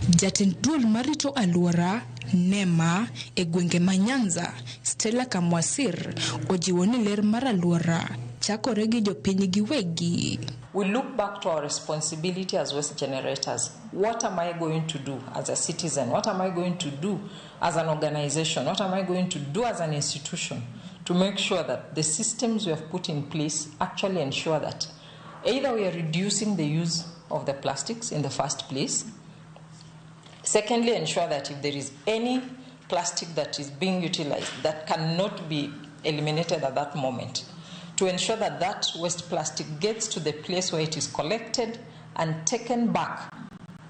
Jatend duol marito alwora NEMA e gwenge ma Nyanza, Stella Kamwasir, ojiwo ni ler mar alwora chakore gi jopiny giwegi. We look back to our responsibility as waste generators. What am I going to do as a citizen? What am I going to do as an organization? What am I going to do as an institution to make sure that the systems we have put in place actually ensure that either we are reducing the use of the plastics in the first place, Secondly, ensure that if there is any plastic that is being utilized that cannot be eliminated at that moment, to ensure that that waste plastic gets to the place where it is collected and taken back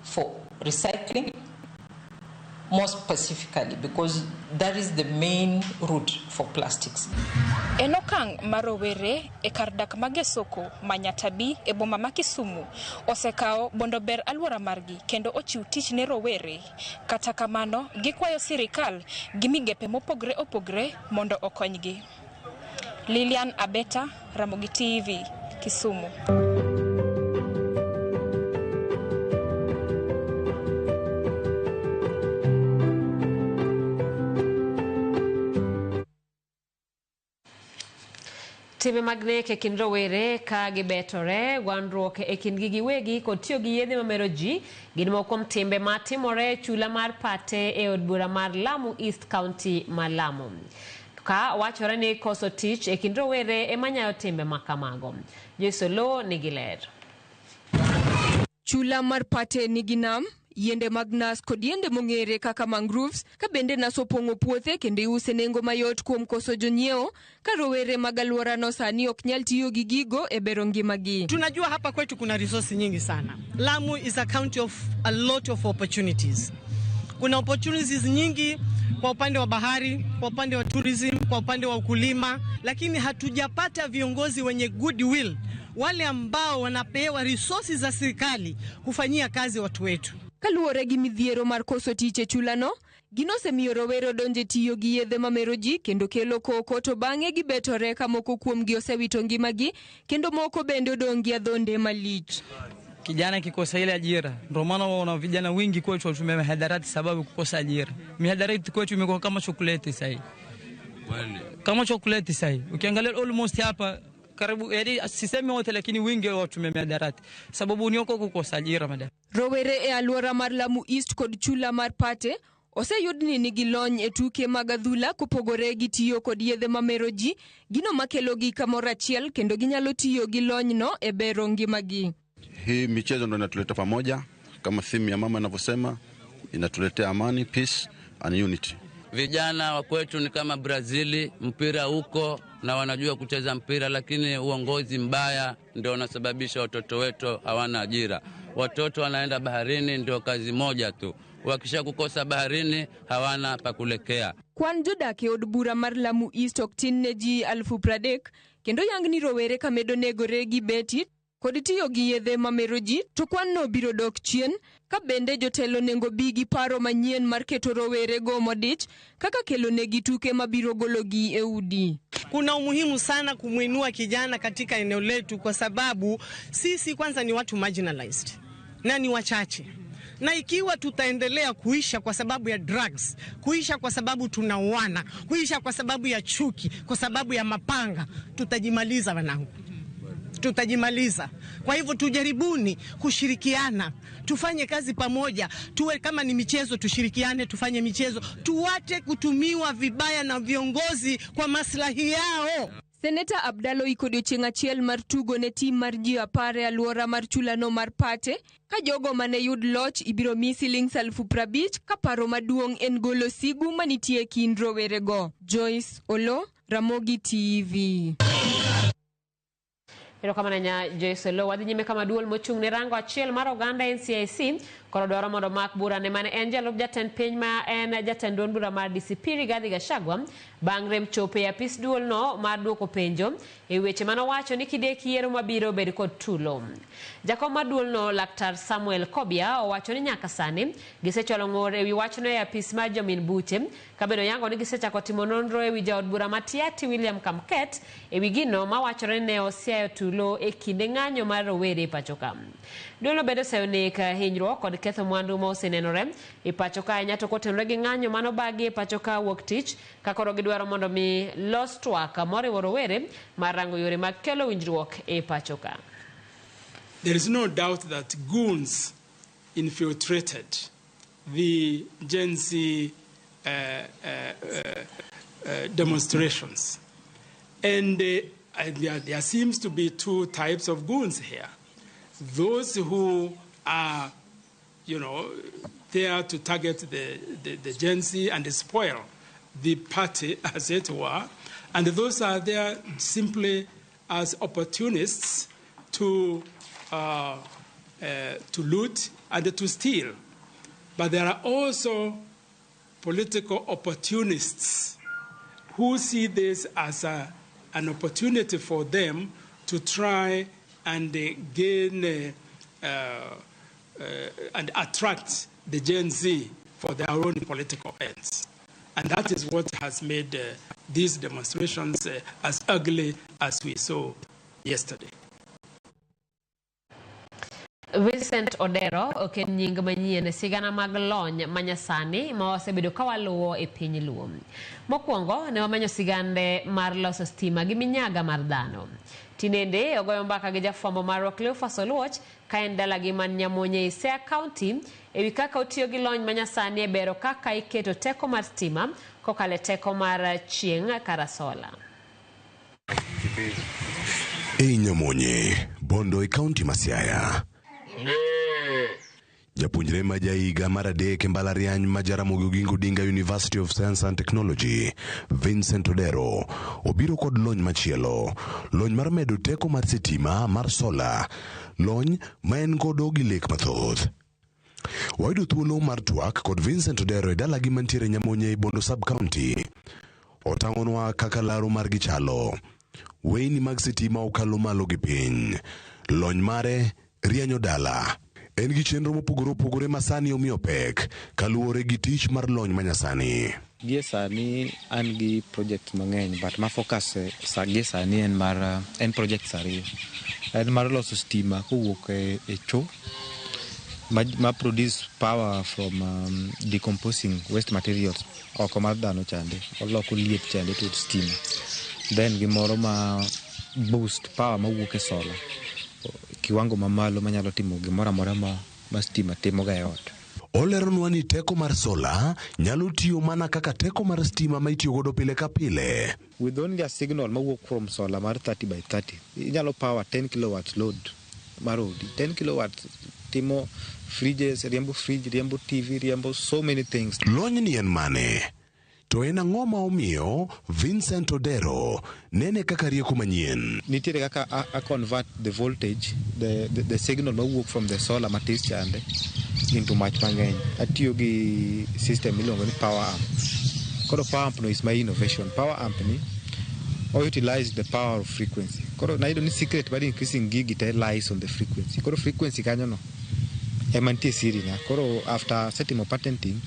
for recycling, more specifically, because that is the main route for plastics. En okang' mar rowere e kar dak ma Gesoko ma Nyatabi e boma ma Kisumu osekawo mondo ber alwora margi kendo ochiw tich ne rowere. Kata kamano, gikwayo sirikal gi migepe mopogre opogre mondo okonygi. Lilian Abeta, Ramogi TV, Kisumu. Timbe mag nek e kind rowere ka gibetore, gwandruok e kindgi giwegi kod tiyo gi yedhe mamero ji gin moko kuom timbe matimore e chula mar Pate e od bura mar Lamu East County ma Lamu. Ka wachore ni koso tich e kind rowere ema nyayo timbe ma kamago. Joyce Oloo nigi ler. Chula mar Pate nigi nam, yiende mag nas kod yiende mong'ere kaka mangroves, ka bende nas opong'o puothe kendo iuse nengo mayot kuom koso jonyiewo, ka rowere mag alworano sani ok nyal tiyo gi gigo e bero ngimagi. Tunajua hapa kwetu kuna resource nyingi sana. Lamu is a county of a lot of opportunities. Kuna opportunities nyingi kwa upande wa bahari, kwa upande wa tourism, kwa upande wa ukulima, lakini hatujapata viongozi wenye goodwill, wale ambao wanapewa resources za serikali kufanyia kazi watu wetu. Kaluwore gi midhiero mar koso tich e chulano, gino osemiyo rowere odonje tiyo gi yedhe mamero ji kendo kelo koko to bang'e gibetore ka moko kuomgi osewito ngimagi kendo moko bende odong' gi adhonde malich. Kijana kikosa ile ajira, ndio maana wana vijana wengi kwetu watumia mihadarati sababu kukosa ajira. Mihadarati kwetu imekuwa kama chokoleti sasa hivi. Kama chokoleti sasa hivi. Ukiangalia almost hapa karibu, yaani sisemi wote lakini wengi watumia mihadarati sababu ni huko kukosa ajira madam. Rowere e alwora mar Lamu East kod chula mar Pate oseyud ni nigi lony e tuke mag adhula kopogore gi tiyo kod yedhe mamero ji, gino makelogi kamoro achiel kendo ginyalo tiyo gi lonyno e bero ngimagi. Hii michezo ndo inatuleta pamoja, kama simu ya mama inavyosema, inatuletea amani, peace and unity. Vijana wa kwetu ni kama Brazili, mpira huko na wanajua kucheza mpira, lakini uongozi mbaya ndio unasababisha watoto wetu hawana ajira. Watoto wanaenda baharini, ndio kazi moja tu. Wakisha kukosa baharini hawana pa kulekea. Kwan jodak e od bura mar Lamu East ok tin ne ji 30,000 kendo yang ni rowere kamedo negore gi beti kod tiyo gi yedhe mamero ji to kwan no biro dok chien ka bende jotelo nengo bi gi paro manyien mar keto rowere go modich kaka kelo negi tuke mabiro gologi e udi. Kuna umuhimu sana kumuinua kijana katika eneo letu kwa sababu sisi kwanza ni watu marginalized na ni wachache. Na ikiwa tutaendelea kuisha kwa sababu ya drugs, kuisha kwa sababu tunauana, kuisha kwa sababu ya chuki, kwa sababu ya mapanga, tutajimaliza wanangu. Tutajimaliza. Kwa hivyo tujaribuni kushirikiana, tufanye kazi pamoja, tuwe kama ni michezo tushirikiane, tufanye michezo, tuache kutumiwa vibaya na viongozi kwa maslahi yao. Seneta Abdallah oiko odiochieng' achiel mar tugo ne tim mar ji 10 e alwora mar chulano mar Pate ka jogo mane yud loch ibiro mi siling 50,000 ka paro maduong' en golo sigu manitie e kind rowerego. Joyce Olo, Ramogi TV. Erokamano ahinya Joyce Oloo. Wadhi nyime kama duol mochung' ne rango achiel mar oganda NCIC koro dwaro mondo mak bura ne mane en jalup jatend piny ma en jatend duond bura mar DCP Rigathi Gachagua bang' rem chopo e apis duol no mar duoko penjo e weche manowacho ni kidek yiero mabiro bed kod tulo. Jakom mar duol no Laktar Samuel Kobia owacho ni nyaka sani gisechwalo ng'ur ewi wachno e apis mar jomin buche kabedo yango ni gisechako timo nonro ewi jaod bura ma Tiaty William Kamket ewi gino mawachore ni ne osiayo tulo e kinde ng'anyo mar rowere e pacho ka. Duol no bende oseyo nek hinyruok kod ketho mwandu ma osenenore e pacho ka ahinya to kotenore gi ng'anyo manobagi e pacho ka wuok tich ka koro gidwaro mondo mi los twak moriwo rowere mar rango yore mag kelo winjruok e pacho ka. There is no doubt that goons infiltrated the Gen Z demonstrations. And there seems to be two types of goons here. Those who are there to target the Gen Z and spoil the party, as it were. And those are there simply as opportunists to loot and to steal. But there are also political opportunists who see this as an opportunity for them to try and gain and attract the Gen Z for their own political ends. And that is what has made these demonstrations as ugly as we saw yesterday. Vincent Odero ok en nying manyien sigana mag lony manyasani ma wasebedo ka waluwo e piny Luo. Mokwongo ne wamenyo sigande mar loso stima gi minyaga mar dhano. Tinende ogoyo mbaka gi jafwambo marwa Cleophas Oluoch ka en dalagi man Nyamonye e Siaya County ewi kaka otiyo gi lony manyasani e bero kaka iketo teko mar stima kokalo e teko mar chieng' kara sola. Ei Nyamonye, Bondo e kaunti ma Siaya. Japuonjre ma jahiga mar 3 e mbalariany ma Jaramogi Oginga Odinga University of Science and Technology, Vincent Odero, obiro kod lony machielo, lony mar medo teko mar sitima mar sola, lony ma en godo gi lek mathoth. Wayudo thuolo mar twak kod Vincent Odero e dalagi mantiere Nyamonye e Bondo Sub-County. Otang'onwa kaka laro margi chalo. Weyni mag sitima okalo malo gi piny. Lony mare rianyo dala. En gi chenro mopogore opogore ma sani omiyo pek kaluwore gi tich mar lony manyasani. Gie sani an gi project mang'eny, but ma focus gie sani en mar en projects 2. En mar loso stima kowuok e cho ma produce power from decomposing waste materials oko mar dhano chande, oloko liet chande to stima. Then gimoro ma boost power mawuok e solar kiwango mamalo manyalo timo gimoro amora ma stima timoga e ot. Oleronwa ni teko mar sola nyalo tiyo mana kaka teko mar stima ma itiyo godo pile ka pile. With only a signal mawuok from solar mar 30 by 30, inyalo power 10 kilowatts load mar odi. 10 kilowatts timo fridges, riembo fridge, riembo TV, riembo so many things. Lony ni en mane? To en ang'o ma omiyo Vincent Odero nene kaka rieko manyien? Nitiere kaka a convert the voltage, the signal mawuok from the solar matis chande into mach mang'eny. Atiyo gi system miluongo ni power amp. Koro power amp no is my innovation. Power amp ni o utilize the power of frequency. Koro nayudo ni secret mar increasing gigi te lies on the frequency. Koro frequency kanyo no ema nitie siri na. Koro after setting patenting,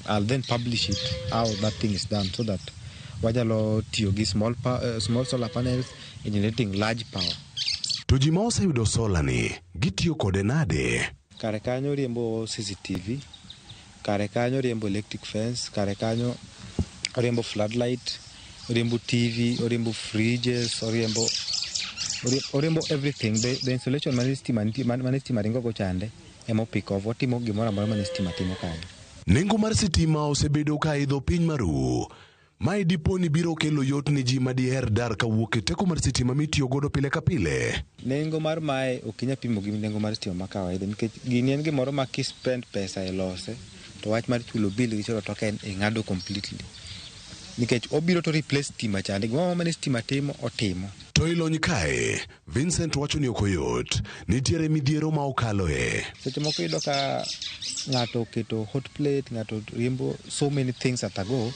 I'll then publish it how that thing is done so that wanyalo tiyo gi small solar panels generating large power. To ji ma oseyudo solar ni gitiyo kode nade? Kare kanyo riembo CCTV, kare kanyo riembo electric fence, kare kanyo riembo floodlight, riembo TV, oriembo fridges, oriembo everything. The installation mane stima ringo go chande emo pick off, otimo gimoro amora mane stima timo kanyo. Nengo mar sitima osebedo ka idho piny maru. Mae dipo ni biro kelo yot ne ji madiher dar kawuok e teko mar sitima mitiyo godo pile ka pile. Nengo mar mae ok inyal pimo gi nengo mar stima ma kawaida nikech gini en gimoro ma kispend pesa e lose to wach mar chulo bill gi chulo token ing'ado completely. Nikech obiro to replace stima chande, gimoro mane stima timo otimo. To ilony kae, Vincent wacho ni ok oyot, nitiere midhiero ma okaloe. Seche moko iyudo ka ng'ato oketo hot plate, ng'ato riembo so many things at a go.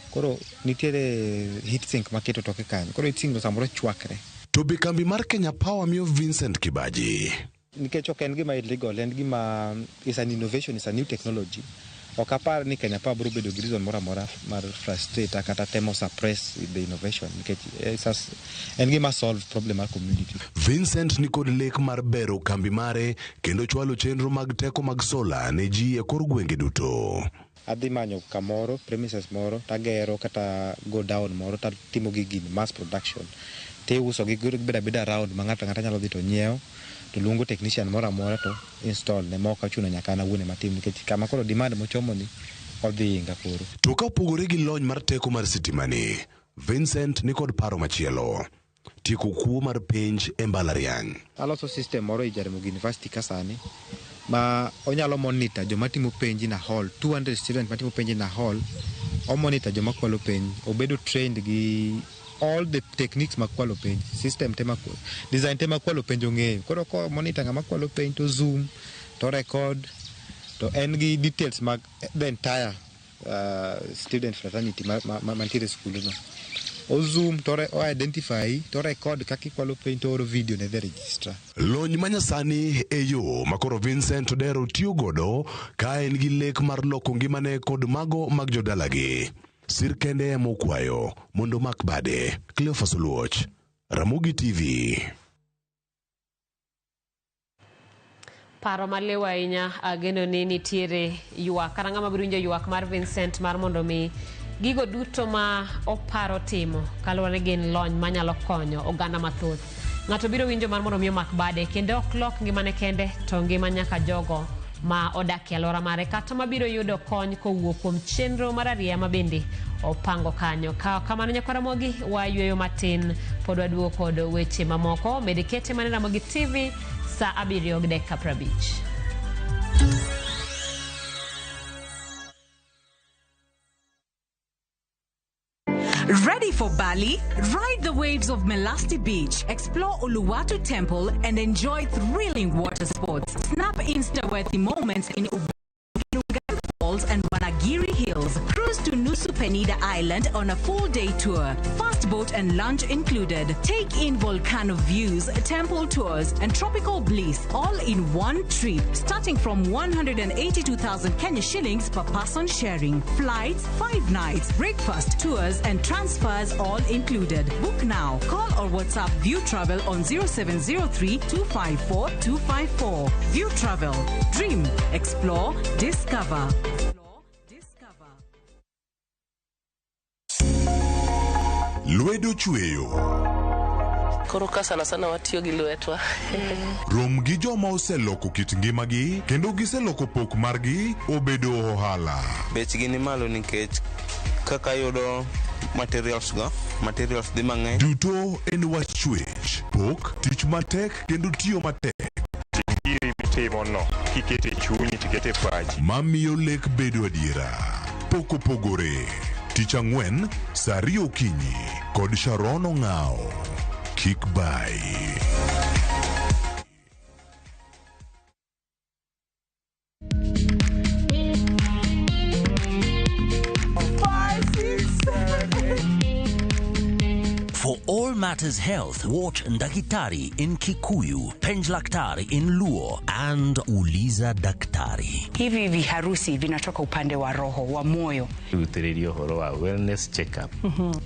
Koro nitiere heat sink maketo toke kanyo. Koro heat sink no samoro chwakre. To be kambi mar Kenya Power miyo Vincent kibaji? Nikech ok en gima illegal, en gima is an innovation, is a new technology. Ok apar ni Kenya Power biro bedo gi reason moro amora mar frustrate kata temo suppress the innovation nikech en gima solve problem mar community. Vincent ni kod lek mar bero kambi mare kendo chwalo chenro mag teko mag sola ne ji e kor gwenge duto. Adhi manyo kamoro, premises moro, tagero kata go down moro, tatimo gigi in mass production. Tiuso gi bedo abeda around ma ng'ato ang'ata nyalo dhi to nyiewo, to luongo technician moro amora to install ne mok ochuno nyaka an awuon ema tim nikech kama koro demand mochomo ni odhi inga koro. To ka opogore gi lony mar teko mar sitima ni, Vincent ni kod paro machielo. Tieko kuo mar penj e mbalariany. Aloso system moro e Jaramogi University ka sani Ma onyalo monitor joma timo penj in a hall, 200 students matimo penj in a hall, o monitor joma kwalo penj, obedo trained gi all the techniques mag kwalo penj, system te mag design te mag kwalo penj ong'eyo. Koro ko monitor ng'ama kwalo penj to zoom, to record, to en gi details mag the entire student fraternity mantiere e skul no. O zoom to o identify to record kaka ikwalo penj to oro video ne the registrar. Lony manyasani e yo makoro Vincent Odero tiyo godo ka en gi lek mar loko ngimane kod mago mag jodalagi. Sir kende ema okwayo mondo omak bade. Cleophas Oluoch, Ramogi TV. Paro maliw ahinya, ageno ni nitiere ywak kata ng'ama biro winjo ywak mar Vincent mar mondo mi gigo duto ma oparo timo kaluwore ni gin lony manyalo konyo oganda mathoth. Ng'ato biro winjo mar mondo mi omak bade kendo ok lok ngimane kende to ngima nyaka jogo ma odak e alwora mare kata mabiro yudo kony kowuok kuom chenro mar arieya ma bende opango kanyo. Ka kamano nyakwar Ramogi, wayueyo matin pod waduogo kod weche mamoko. Med kete mana Ramogi TV saa 7:50. Ready for Bali? Ride the waves of Melasti Beach, explore Uluwatu Temple, and enjoy thrilling water sports. Snap Insta-worthy moments in Falls and Wanagiri Hills. Cruise to Nusa Penida Island on a full-day tour. Fast boat and lunch included. Take in volcano views, temple tours, and tropical bliss all in one trip. Starting from 182,000 Kenya shillings per person sharing. Flights, 5 nights, breakfast, tours, and transfers all included. Book now. Call or WhatsApp View Travel on 0703 254 254. View Travel. Dream, explore, discover. Lwedo chweyo. Koro ka sana sana watiyo gi lwetwa. Rom gi joma oseloko kit ngimagi kendo giseloko pok margi obedo ohala. Bechgi ni malo nikech kaka yudo materials go, materials dhi mang'eny. Duto en wach chwech, pok, tich matek kendo tiyo matek. Giri mitimo no, kikete chunyi tikete pachi. Mamiyo lek bedo adiera. Pok opogore. Tich ang'wen, saa 2 okinyi kod Sharon Ong'ao. Kik bai. For all matters health, watch Ndakitari in Kikuyu, Penjlaktari in Luo, and Uliza Daktari. Hivi viharusi vinatoka upande wa roho, wa moyo. Rutĩrĩria ũhoro wa wellness check-up.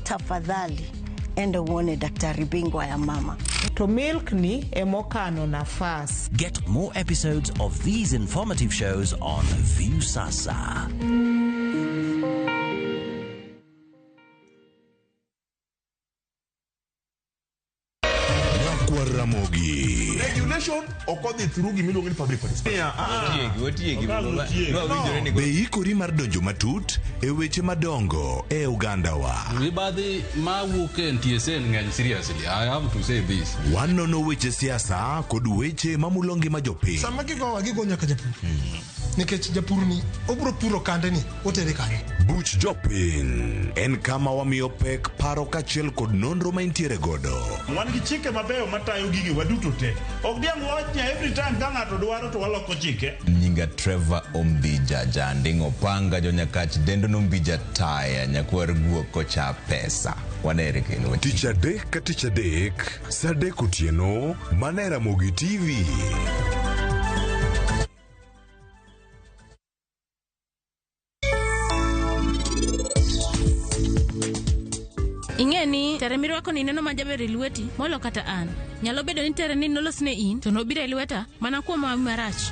Tafadhali enda uone daktari bingwa ya mama. To milk ni emokano nafas. Get more episodes of these informative shows on Viusasa. Ramogi. Regulation ok odhi through gimiluongo ni public participation. Be ikori mar donjo matut e weche madongo e ogandawa. Mibadhi mawuok e NTSA ng'eny seriously. I have to say this. Wanono weche siasa kod weche mamulo ngima jopiny. Sama gigowa gigo nyaka japur. Nikech japur ni obro puro kande ni otere kanye. Buch jopiny en kama wamiyo pek paro kaachiel kod nonro ma intiere godo. Wan gi chike mabeyo matayo gigi waduto te. Ok diang' wawach ni every time ka ng'ato dwaro to waloko chike. Nyinga Trevor Ombija Janding'o Panga Jonyakach Dendo Nombija Taya Nyakwar Guok Kocha Pesa. Wanere kendo. Tich adek ka tich adek, saa 3 otieno, mana e Ramogi TV. Ing'e ni tere mirwako ni neno majaber e lweti molo kata an. Nyalo bedo ni tere ni nolosne in to nobiro e lweta mana kuom hawi marach.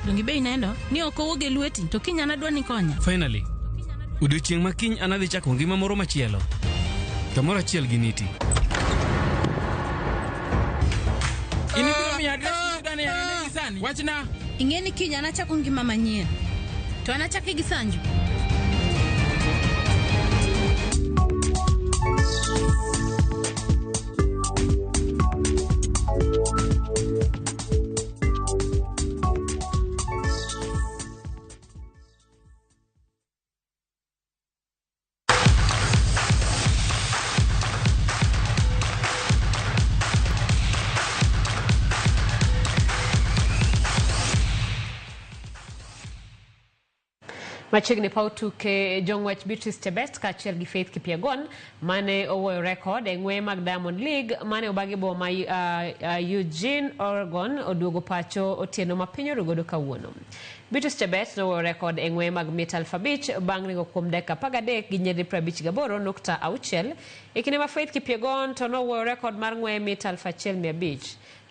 Donge be ineno ni ok owuog e lweti to kiny an adwa ni konya. Finally, odiochieng' ma kiny anadhi chako ngima moro machielo. Kamoro achiel gi Niti. In ibiro miya address midwa ni anene gi sani? Wachna. Ing'e ni kiny anachako ngima manyien. To anachake gi Sanju. Machiegni paw tuke jong'wech Beatrice Chebet kaachiel gi Faith Kipyegon mane owoyo rekod e ng'weye mag Diamond League mane obagi boma Eugene, Oregon oduogo pacho otieno ma piny orugodo kawuono. Beatrice Chebet nowoyo rekod e ng'weye mag mita 5000 bang' ringo kuom dakika 13 gi nyiriri 58.6 e kinde ma Faith Kipyegon to nowoyo rekod mar ng'weye mita 1500.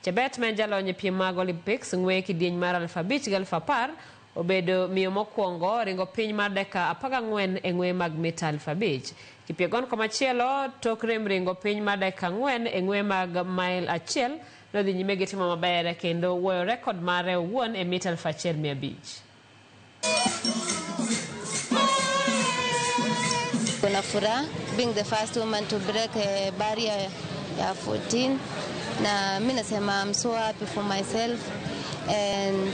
Chebet ma en jalony e piem mag Olympics ng'weye kidieny mar 5000 gi 10000 obedo miyo mokwongo ringo piny mar dakika 14 e ng'weye mag mita 5000. Kipyegon komachielo tok rem ringo piny mar dakika 4 e ng'weye mag mail 1 nodhi nyime gi timo maber kendo wuoyo rekod mare owuon e mita 1500. Kuna furaha being the first woman to break a barrier ya 14 na mi nasema I'm so happy for myself and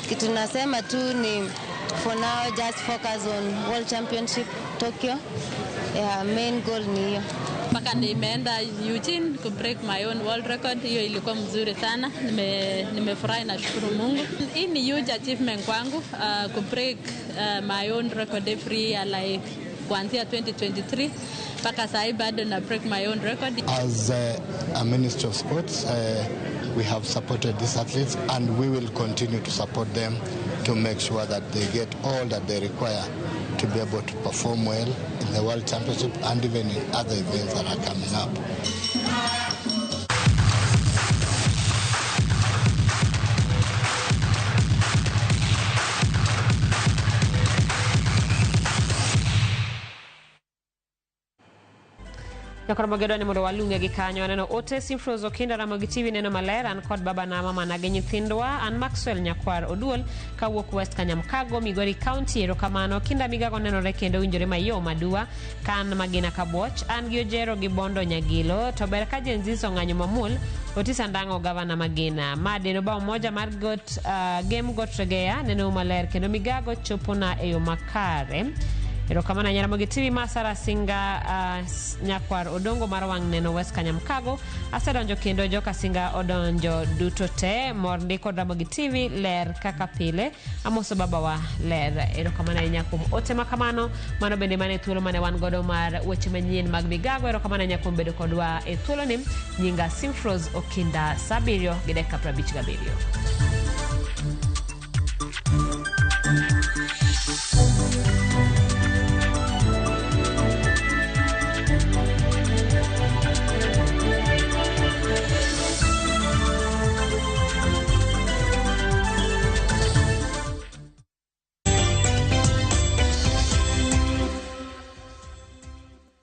kitu nasema tu ni for now just focus on World Championship Tokyo. Yeah, main goal ni hiyo. Mpaka nimeenda Eugene ku break my own world record, hiyo ilikuwa mzuri sana. Nimefurahi na shukuru Mungu. Hii ni huge achievement kwangu ku break my own record every year like kuanzia 2023 mpaka saa hii bado na break my own record. As a Ministry of Sports, we have supported these athletes and we will continue to support them to make sure that they get all that they require to be able to perform well in the World Championship and even in other events that are coming up. Nyakoro magedwa ni mondo walung'e gi kanyo aneno ote Simfros Okinda Ramogi TV neno maler an kod baba na mama na gi nyithindwa an Maxwell Nyakwar Oduol kawuok West Kanyamkago Migori County erokamano Kinda Migago nenore kendo winjore mayom aduwa kan Magina Kabuoch an gi Ojero gi Bondo Nyagilo to ber ka Gen Zs ong'anyo mamuol Otis Andang'o gavana Magina Madeno bao moja mar got game got Regea neno maler kendo Migago chopona e yo makare. Erokamano ahinya Ramogi TV ma Sara Singa Nyakwar Odongo mar wang' neno West Kanyamkago asedonjo kendo joka Singa odonjo duto te mor ndi kod Ramogi TV ler kaka pile amoso babawa ler. Erokamano ahinya kuom ote makamano. Mano bende mane thuolo mane wan godo mar weche manyien mag Migago. Erokamano ahinya kuom bedo kodwa e thuoloni. Nyinga Simfros Okinda saa 7:57.